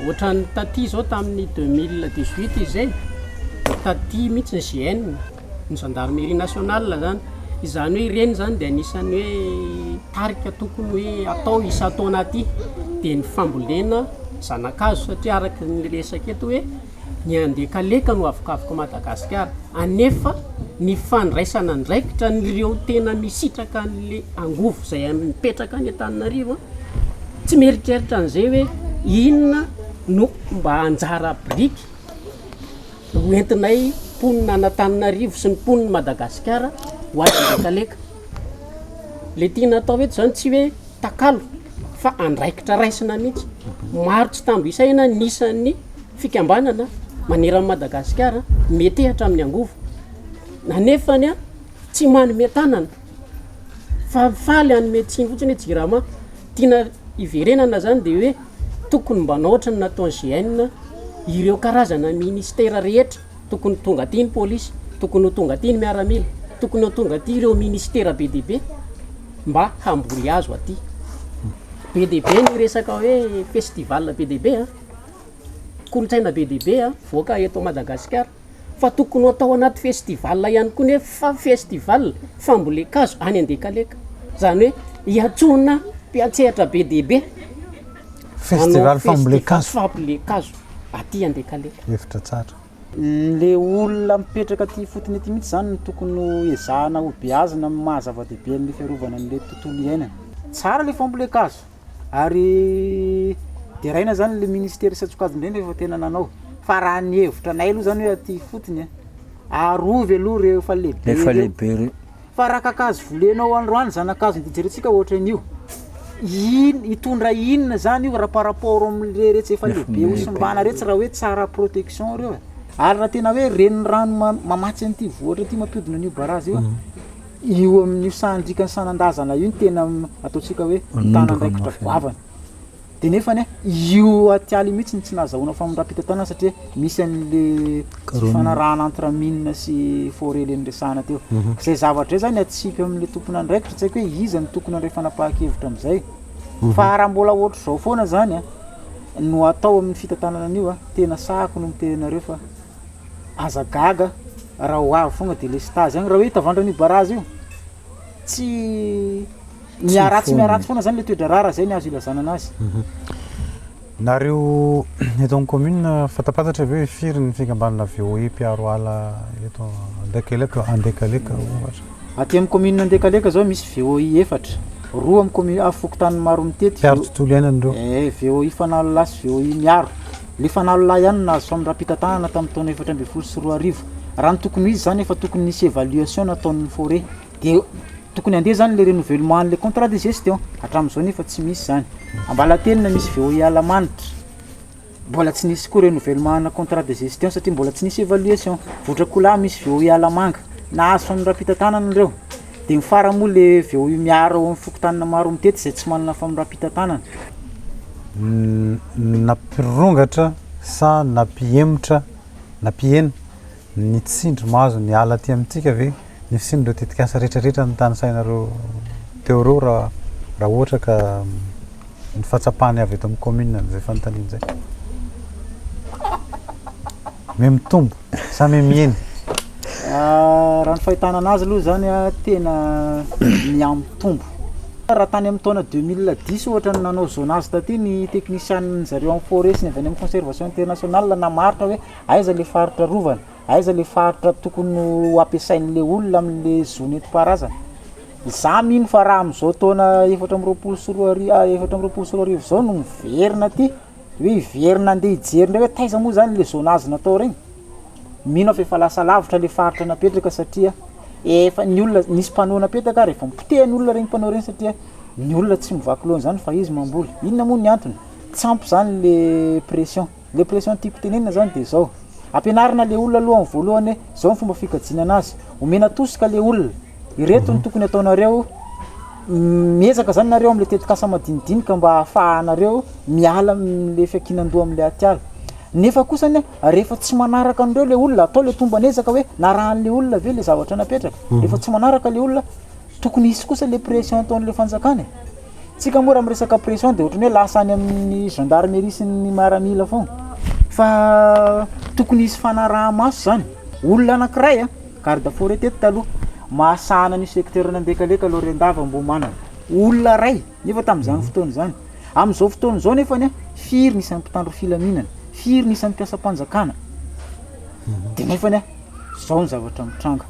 ohatran'ny taty izao tamin'ny 2018 izay, taty mihitsy ny GN. ny gendarmerie nationale zany, izany hoe ireny zany de anisan'ny hoe tarika tokony hoe atao isan-taona aty, de ny fambolena zana-kazo satria araka ny resaka eto hoe ny andekaleka no avokavoka Madagasikara, anefa ny fandraisana andraikitra an'ireo tena misitraka an'le angovo zay mipetraka any Antananarivo an, tsy mieritreritra an'izay hoe inona no mba anjara biriky Ho entinay mponina an'Antananarivo sy ny mponin'i Madagasikara ho any Andekaleka. Le tiana atao eto zany tsy hoe takalo fa andraikitra raisina mihitsy. Maro tsy tambo isaina ny isan'ny fikambanana maneran'i Madagasikara metehatra amin'ny angovo. Anefany tsy manome tanana fa faly hanome tsiny fotsiny hoe jirama. Tiana hiverenana zany de hoe tokony mba hanao ohatran'ny nataon'ny GN ireo karazana ministera rehetra, tokony tonga aty ny polisy, tokony ho tonga aty ny miaramila, tokony ho tonga aty ireo ministera be dia be mba hamboly hazo aty. Be dia be ny resaka hoe festival be dia be an, kolontsaina be dia be an, voaka eto Madagasikara. Fa tokony ho atao anaty festival ihany koa nefa festival fambolen-kazo any Andekaleka. Izany hoe iantsoana mpiantsehatra be dia be. Festival fambolen-kazo. Fambolen-kazo aty Andekaleka. Hevitra tsara. Le olona mipetraka aty ifotony aty mihitsy zany no tokony ho ezahana ho beazina amin'ny maha zava-dehibe an'le fiarovana an'le tontolo iainana. Tsara le fambolen-kazo. Ary deraina zany le ministera isan-tsokajiny ireny rehefa tena nanao. Fa raha ny hevitra anay aloha zany hoe aty ifotony a, arovy aloha ireo efa lehibe Efa ireo. lehibe ireo. Fa raha kakazo volenao androany zana-kazo ndeha jerentsika ohatran'io, in- hitondra inona zany io raha par rapport am'le retsy efa lehibe ho simbana retsy raha hoe tsara protection reo e. Ary raha tena hoe renirano ma- mamatsy an'ity vohitra ity mampiodina an'io barazy io a, Io amin'io sahan-drikan'ny Sanandazana io no tena ataontsika hoe mitana andraikitra goavana. Dia nefany io atiala io mihitsy no tsy nahazahoana famindram-pitantanana satria misy an'le tsy fifanarahana entre mine sy forêt le niresahana teo. Zay zavatra zay zany atsipy amin'le tompon'andraikitra, tsy haiko hoe iza no tokony handray fanapahan-kevitra amin'izay. Fa raha mbola ohatr'izao foana zany an, no atao amin'ny fitantanana an'io an, tena sahako no miteny anareo fa aza gaga raha ho avy foana délestage agny, raha hoe hitavandra an'io barazy io, tsy miharatsy miharatsy foana zany le toe-draharaha raha zay ny azo ilazana anazy. Nareo eto amin'ny commune fantapantatra ve hoe firy ny fikambanana VOE mpiaro ala eto Andekaleka Andekaleka ohatra? Aty amin'ny commune Andekaleka zao misy VOI efatra, roa amin'ny commune ah, fokontany Maromitety. Mpiaro tontolo iainana ireo. Eh, VOI Fanalolahy sy VOI Miaro. Le Fanalolahy ihany no nahazo famindram-pitantanana tamin'ny taona 2014. Raha ny tokony ho izy zany efa tokony nisy évaluation nataon'ny forêt. Dia tokony handeha zany le renouvellement an'le contrat de gestion, hatramin'izao nefa tsy misy zany. Ambalatelina misy VOI Alamanitra, mbola tsy nisy koa renouvellement ana contrat de gestion satria mbola tsy nisy évaluation. Votrakola misy VOI Alamanga, nahazo famindram-pitantanana ireo. Dia ny farany moa le VOI miaro ao amin'ny fokontany maro mitety izay tsy manana famindram-pitantanana. Nampirongatra sa nampihemotra, nampihena Ny tsindry mahazo ny ala aty amintsika ve ny fisian'ireo tetikasa rehetra rehetra notanisainareo teo ireo raha raha ohatra ka ny fahatsapany avy eto amin'ny commune an'izay fanontaniana izay? Mihamitombo sa mihamihena? Raha ny fahitana anazy aloha zany a, tena mihamitombo. Raha tany amin'ny taona 2010 ohatra no nanao zonage taty ny teknisianin'ny zareo amin'ny forêt sy ny avy any amin'ny conservation internationale namaritra hoe Aiza le faritra arovana? Aiza le faritra tokony ho ampiasain'le olona amin'le zo nentim-paharazana? Za mino fa raha amin'izao taona 2024 2024 zao no miverina aty, hoe hiverina andeha hijery indray hoe taiza moa zany le zonage natao regny, mino aho fa efa lasa lavitra le faritra napetraka satria efa ny olona nisy panneau napetaka ary efa nopotehan'ny olona regny panneau regny satria ny olona tsy mivaky loha an'izany fa izy mamboly. Inona moa ny antony? Tsy ampy zany le pression. Le pression tiako tenenina zany de zao, ampianarina le olona aloha amin'ny voalohany hoe zao ny fomba fikajiana anazy, omena tosika le olona, ireto no tokony ataonareo, miezaka zany nareo amle tetikasa madinidinika mba ahafahanareo miala amle fiankinan-doha amle atiala, nefa kosa anie rehefa tsy manaraka an'ireo le olona, atao le tomban'ezaka hoe narahan'le olona ve le zavatra napetraka, rehefa tsy manaraka le olona Tokony hisy kosa le pression ataon'le fanjakana e. Tsika moa raha miresaka pression de ohatran'ny hoe lasa any amin'ny gendarmerie sy ny maramila foagna. Fa tokony hisy fanaraha-maso zany. Olona anankiray a, garde forêt teto taloha, mahasahana an'io secteur an'Andekaleka, Lorendava, Ambohimanana. Olona iray, nefa tamin'izany fotoana izany. Amin'izao fotoana izao nefany a, firy ny isan'ny mpitandro filaminana, firy ny isan'ny mpiasam-panjakana. De nefany a, zao ny zavatra mitranga.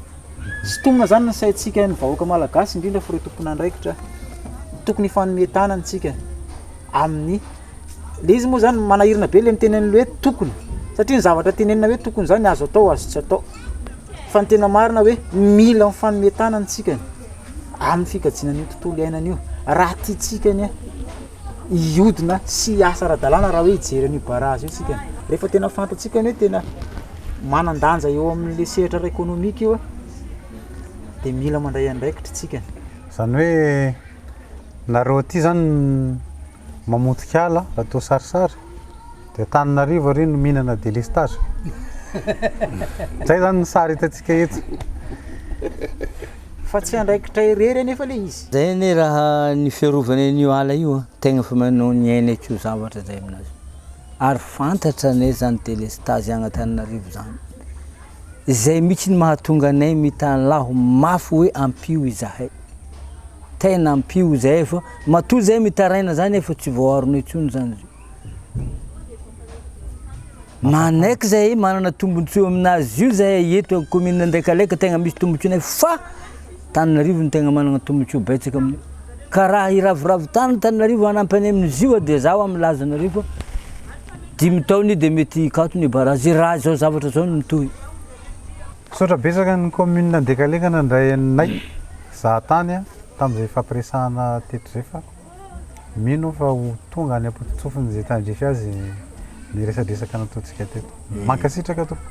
Sintomina zany ny saintsika ny vahoaka malagasy indrindra fa ireo tompon'andraikitra tokony hifanome tanana isika amin'ny le izy moa zany manahirana be le miteny an'le hoe tokony satria ny zavatra tenenina hoe tokony zany azo atao azo tsy atao fa ny tena marina hoe mila mifanome tanana isika amin'ny fikajiana an'io tontolo iainana io raha tiantsika anie hiodina sy hiasa ara-dalàna raha hoe hijery an'io barazy io tsika. Rehefa tena fantatsika ny hoe tena manan-danja eo amin'le sehatra ara-ekonomika io dia mila mandray andraikitra tsika. Izany hoe nareo aty zany mamotika ala atao sarisary dia Antananarivo ary no mihinana délestage. Zay zany ny sary hitantsika eto. Fa tsy andraikitra irery anefa le izy. Zay anie raha ny fiarovana an'io ala io an, tegna efa manao ny ainay ko zavatra zay aminazy ary fantatra anay zany delestazy agny Antananarivo zany, zay mihitsy ny mahatonga anay mitalaho mafy hoe ampio izahay, tena ampio izahay fa matoa zay mitaraina zany efa tsy voaaronay intsony zany izy io. Manaiky zahay manana tombotsoa aminazy io zahay eto amin'ny commune Andekaleka tegna misy tombotsoanay fa Antananarivo no tegna manana tombotsoa betsaka amin'io. Ka raha hiraviravy tany Antananarivo hanampy anay amin'izy io dia zaho milaza anareo fa dimy taona io dia mety hikatona io barazy io raha izao zavatra izao no mitohy. Misaotra betsaka ny commune Andekaleka nandray anay zahatany tamin'izay fampiresahana teto izay fa Mino aho fa ho tonga any am-pototsofin'izay izay tandrify azy ny resadresaka nataontsika teto. Mankasitraka tompoko.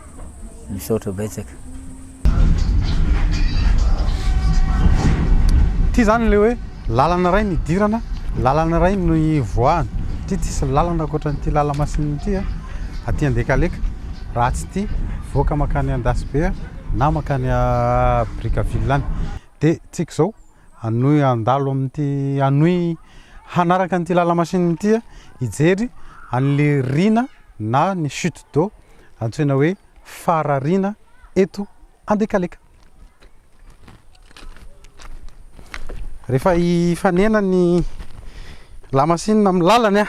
Misaotra betsaka. Ity izany ilay hoe lalana iray no idirana, lalana iray no ivoahana. satria tsisy lalana ankoatran'ity lala-masinina ity aty Andekaleka raha tsy ity mivoaka mankany Andasibe na mankany Brickaville any. Dia tsika izao hanohy handalo amin'ity hanohy hanaraka an'ity lala-masinina ity hijery an'ilay riana na ny chute d'eau antsoina hoe Farariana eto Andekaleka. Rehefa hifanena ny lamasinina amin'ny lalany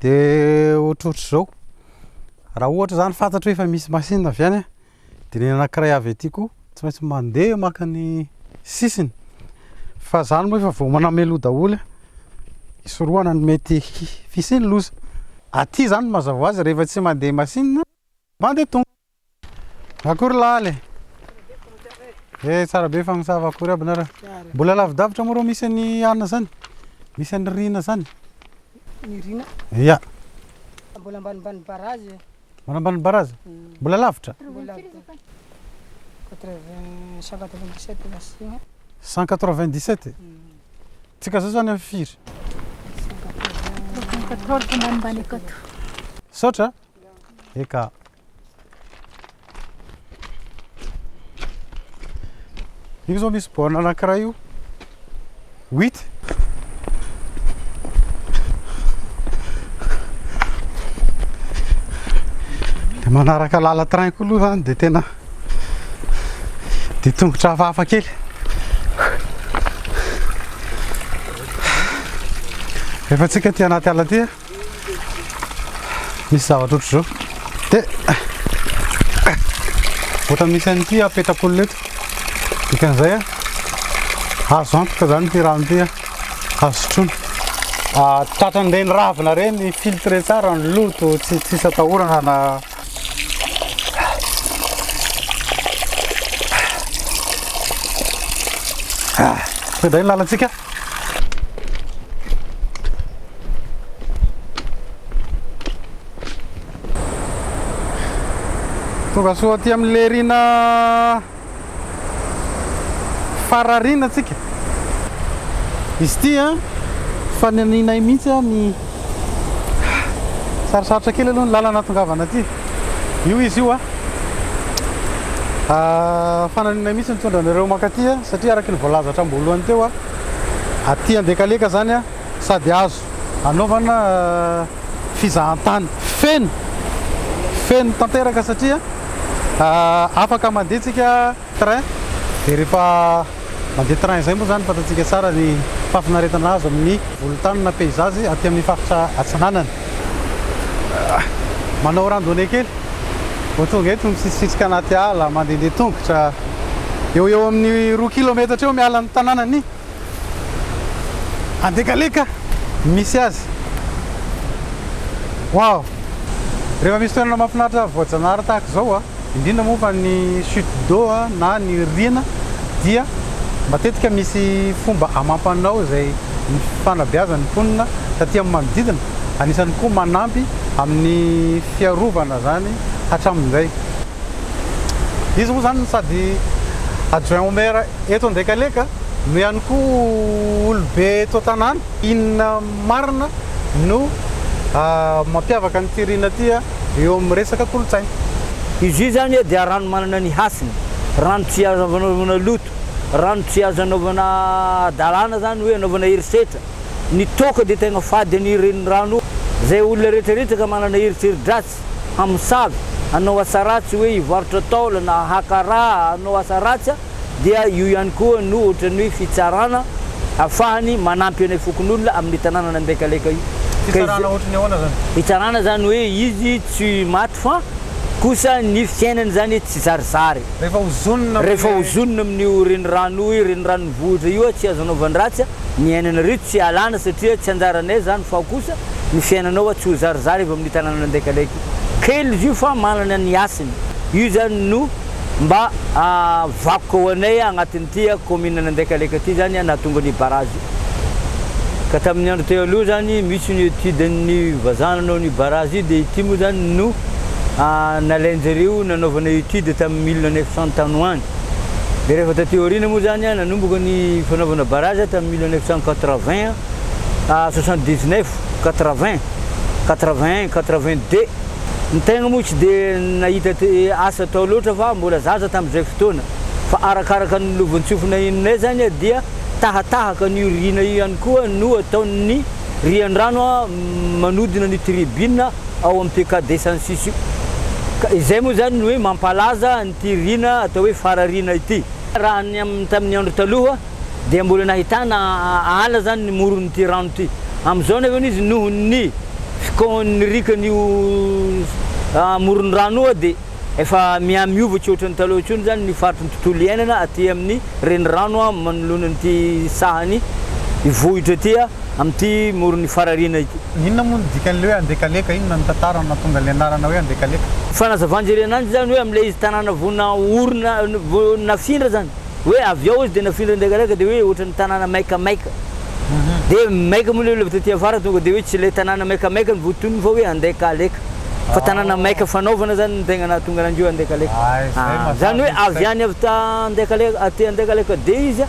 dia ohatrohatr'izao. Raha ohatra izany fantatro hoe efa misy masinina avy any dia ny anankiray avy aty koa tsy maintsy mandeha maka ny sisiny. Fa izany moa efa voaomana mialoha daholo hisorohana ny mety fisian'ny loza. Aty izany mazava ho azy rehefa tsy mandeha masinina mandeha tongotra. Akory laly e. Eh tsara be fagnosava akory aby nareo. Mbola lavidavitra moa rô misy an'i Anna zany? Misy an'i Rina zany? Ny Rina? Ya. Mbola ambanimbany barazy. Mbola ambany barazy? Mbola lavitra? Mbola lavitra. 80 197 nasiana. 197? Tsika zao zany amin'ny firy? 194 ambanimbany akato. Saotra? Eka. Io zao misy borne anankiray io. Huit. Dia manaraka lala train koa aloha zany dia tena dia tongotra hafahafa kely. Rehefa tsika aty anaty ala aty Misy zavatra ohatr'izao. Dia ohatra misy an'ity apetrak'olona eto. Dikan'izay a, azo antoka izany ity rano ity a, azo sotroina. Ah, tratran'ireny ravina ireny, filtré tsara ny loto, tsy tsisy atahorana na Ah, indray ny lalantsika. Tonga soa aty amin'ilay riana farariana tsika. Izy ity an, fanirianay mihitsy an ny sarosarotra kely aloha ny lalana hahatongavana aty. Io izy io an. Fanirianay mihitsy ny mitondra anareo mankaty satria araka ny voalaza hatramin'ny voalohany teo Aty Andekaleka zany sady azo anaovana fizahantany feno, feno tanteraka satria afaka mandeha tsika train dia rehefa mandeha train izay moa zany fantatsika tsara ny fahafinaretana azo amin'ny volontany na paysage aty amin'ny faritra atsinanana. Manao randonnée kely vao tonga eto misitrisitrika anaty ala, mandehandeha tongotra eo ho eo amin'ny roa kilometatra eo miala ny tanànan'i Andekaleka misy azy. Waouh! Rehefa misy toerana mahafinaritra voajanahary tahaka izao, indrindra moa fa ny chute d'eau na ny riana dia matetika misy fomba amam-panao izay nifanabeazan'ny mponina taty amin'ny manodidina, anisan'ny koa manampy amin'ny fiarovana izany hatramin'izay. Izy moa izany sady adjoint au maire eto Andekaleka no ihany koa olobe eto an-tanàna. Inona marina no mampiavaka an'ity riana ity eo amin'ny resaka kolontsaina? Izy io izany dia rano manana ny hasiny, rano tsy azo anaovana loto, rano tsy azo anaovana hadalana izany hoe anaovana herisetra. Ny toaka dia tegna fady an'io renirano io. Izay olona rehetra rehetra ka manana eritreri-dratsy, hamosavy, hanao asa ratsy hoe hivarotra taolana, haka rà, hanao asa ratsy, dia io ihany koa no ohatran'ny hoe fitsarana afahany manampy anay fokonolona amin'ny tanàna Andekaleka io. Fitsarana ohatran'ny ahoana zany? Fitsarana zany hoe izy tsy maty fa kosa ny fiainany zany tsy zarizary. Rehefa hozonina amin'ilay. Rehefa hozonina amin'io renirano io, reniranon'ny vohitra io, tsy azo anaovan-dratsy, ny ainanareo tsy alana satria tsy anjaranay zany fa kosa ny fiainanao tsy ho zarizary avy amin'ny tanàna Andekaleka io. Kely izy io fa manana ny hasiny. Io zany no. Mba vakoka ho anay agnatin'ity kaominina Andekaleka ity zany nahatonga ny barazy io. Ka tamin'ny andro teo aloha zany misy ny étude ny vazaha nanao ny barazy io dia ity moa zany no nalain-jareo nanaovana étude tamin'ny 1900 tany ho any. Dia rehefa taty aoriana moa zany nanomboka ny fanaovana barazy tamin'ny 1980 à 79. 80, 81, 82. Ny tegna moa tsy dia nahita asa atao loatra fa mbola zaza tamin'izay fotoana fa arakaraka ny lovantsofina henonay zany dia tahatahaka an'io riana io ihany koa no ataon'ny riandrano manodina ny tribune ao amin'ny PK 206 io. Ka izay moa zany no hoe mampalaza an'ity riana atao hoe Farariana ity. Raha ny amin'ny tamin'ny andro taloha dia mbola nahitana ala zany ny moron'ity rano ity. Amin'izao nefa izy noho ny fikaon'ny riakan'io moron-drano io dia efa mihamiova tsy ohatran'ny taloha intsony zany ny faritry ny tontolo iainana aty amin'ny renirano manoloana an'ity sahan'i vohitra ity amin'ity moron'i Farariana ity. Inona moa no dikan'ilay hoe Andekaleka? Inona ny tantara no nahatonga an'ilay anarana hoe Andekaleka? Fanazavan-jerena ananjy zany hoe amin'ilay izy tanàna vao naorina vao nafindra zany. Hoe avy ao izy dia nafindra Andekaleka dia hoe ohatran'ny tanàna maikamaika. Dia maika moa ilay olona avy taty afara tonga dia hoe tsy ilay tanàna maikamaika no voatonony fa hoe Andekaleka. Fa tanàna maika fanaovana zany no tegna nahatonga ananjy hoe Andekaleka. Zany hoe avy any avy ta Andekaleka aty Andekaleka dia izy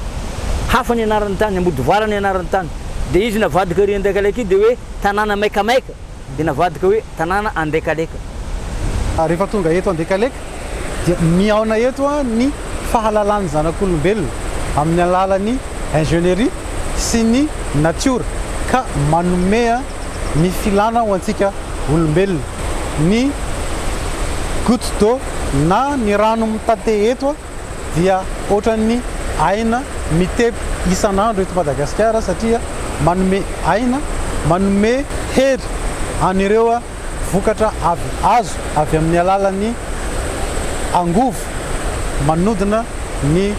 hafa ny anaran'ny tany, Ambodivara ny anaran'ny tany. Dia izy navadika ary Andekaleka io dia hoe tanàna maikamaika. dia navadika hoe tanàna Andekaleka. Rehefa tonga eto Andekaleka dia mihaona eto ny fahalalan'ny zanak'olombelona amin'ny alalan'ny ingénierie sy ny natiora ka manome ny filana ho antsika olombelona. Ny goutte d'eau na ny rano mitate eto dia ohatran'ny aina mitepy isan'andro eto Madagasikara satria manome aina, manome hery an'ireo vokatra avy azo avy amin'ny alalan'ny angovo manodina ny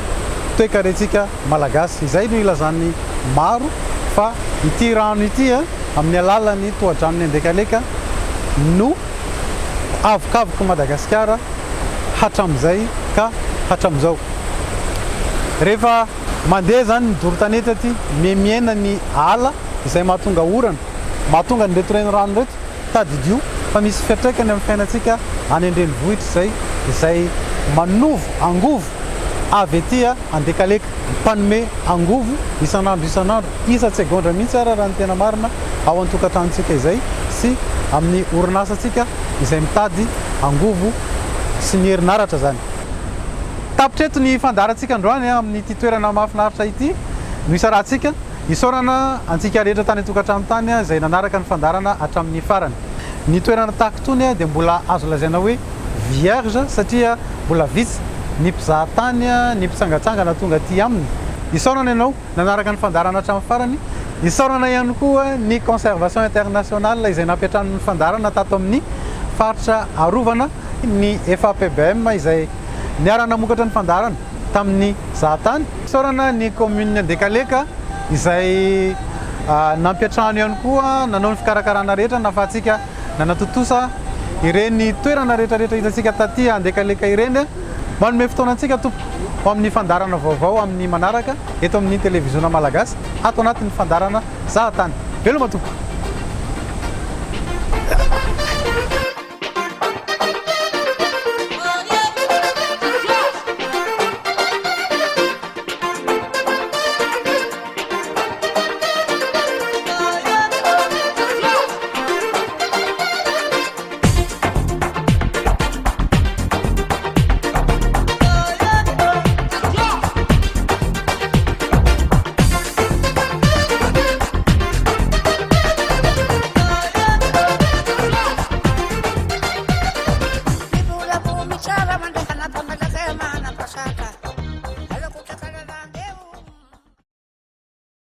toekarentsika Malagasy. Izay no ilazan'ny maro fa ity rano ity amin'ny alalan'ny tohadranon'i Andekaleka no avokavok'i Madagasikara hatramin'izay ka hatramin'izao. Rehefa mandeha izany ny doro tanety aty, mihemihena ny ala izay mahatonga orana, mahatonga an'ireto renirano ireto, tadidio fa misy fiantraikany amin'ny fiainantsika any an-drenivohitra izay, izay manovo angovo avy aty Andekaleka, mpanome angovo isan'andro isan'andro, isan-tsegondra mihitsy ara raha ny tena marina, ao an-tokantranontsika izay sy amin'ny orinasantsika izay mitady angovo sy ny herinaratra izany. Tapitra eto ny fandaharantsika androany amin'ity toerana mahafinaritra ity no isarahantsika. Isaorana antsika rehetra tany an-tokantrano tany izay nanaraka ny fandaharana hatramin'ny farany. Ny toerana tahaka itony dia mbola azo lazaina hoe vierge satria mbola vitsy ny mpizaha tany, ny mpitsangatsangana tonga aty aminy. Isaorana ianao nanaraka ny fandaharana hatramin'ny farany. Isaorana ihany koa ny Conservation Internationale izay nampiantrano ny fandaharana tato amin'ny faritra arovana, ny FAPBM izay niara-namokatra ny fandaharana tamin'ny zahatany. Isaorana ny Commune Andekaleka izay nampiantrano ihany koa nanao ny fikarakarana rehetra nahafahantsika nanatontosa ireny toerana rehetra rehetra hitantsika taty Andekaleka ireny. Manome fotoana antsika tompoko ho amin'ny fandaharana vaovao amin'ny manaraka eto amin'ny Televiziona Malagasy ato anatin'ny fandaharana Zahatany. Veloma tompoko!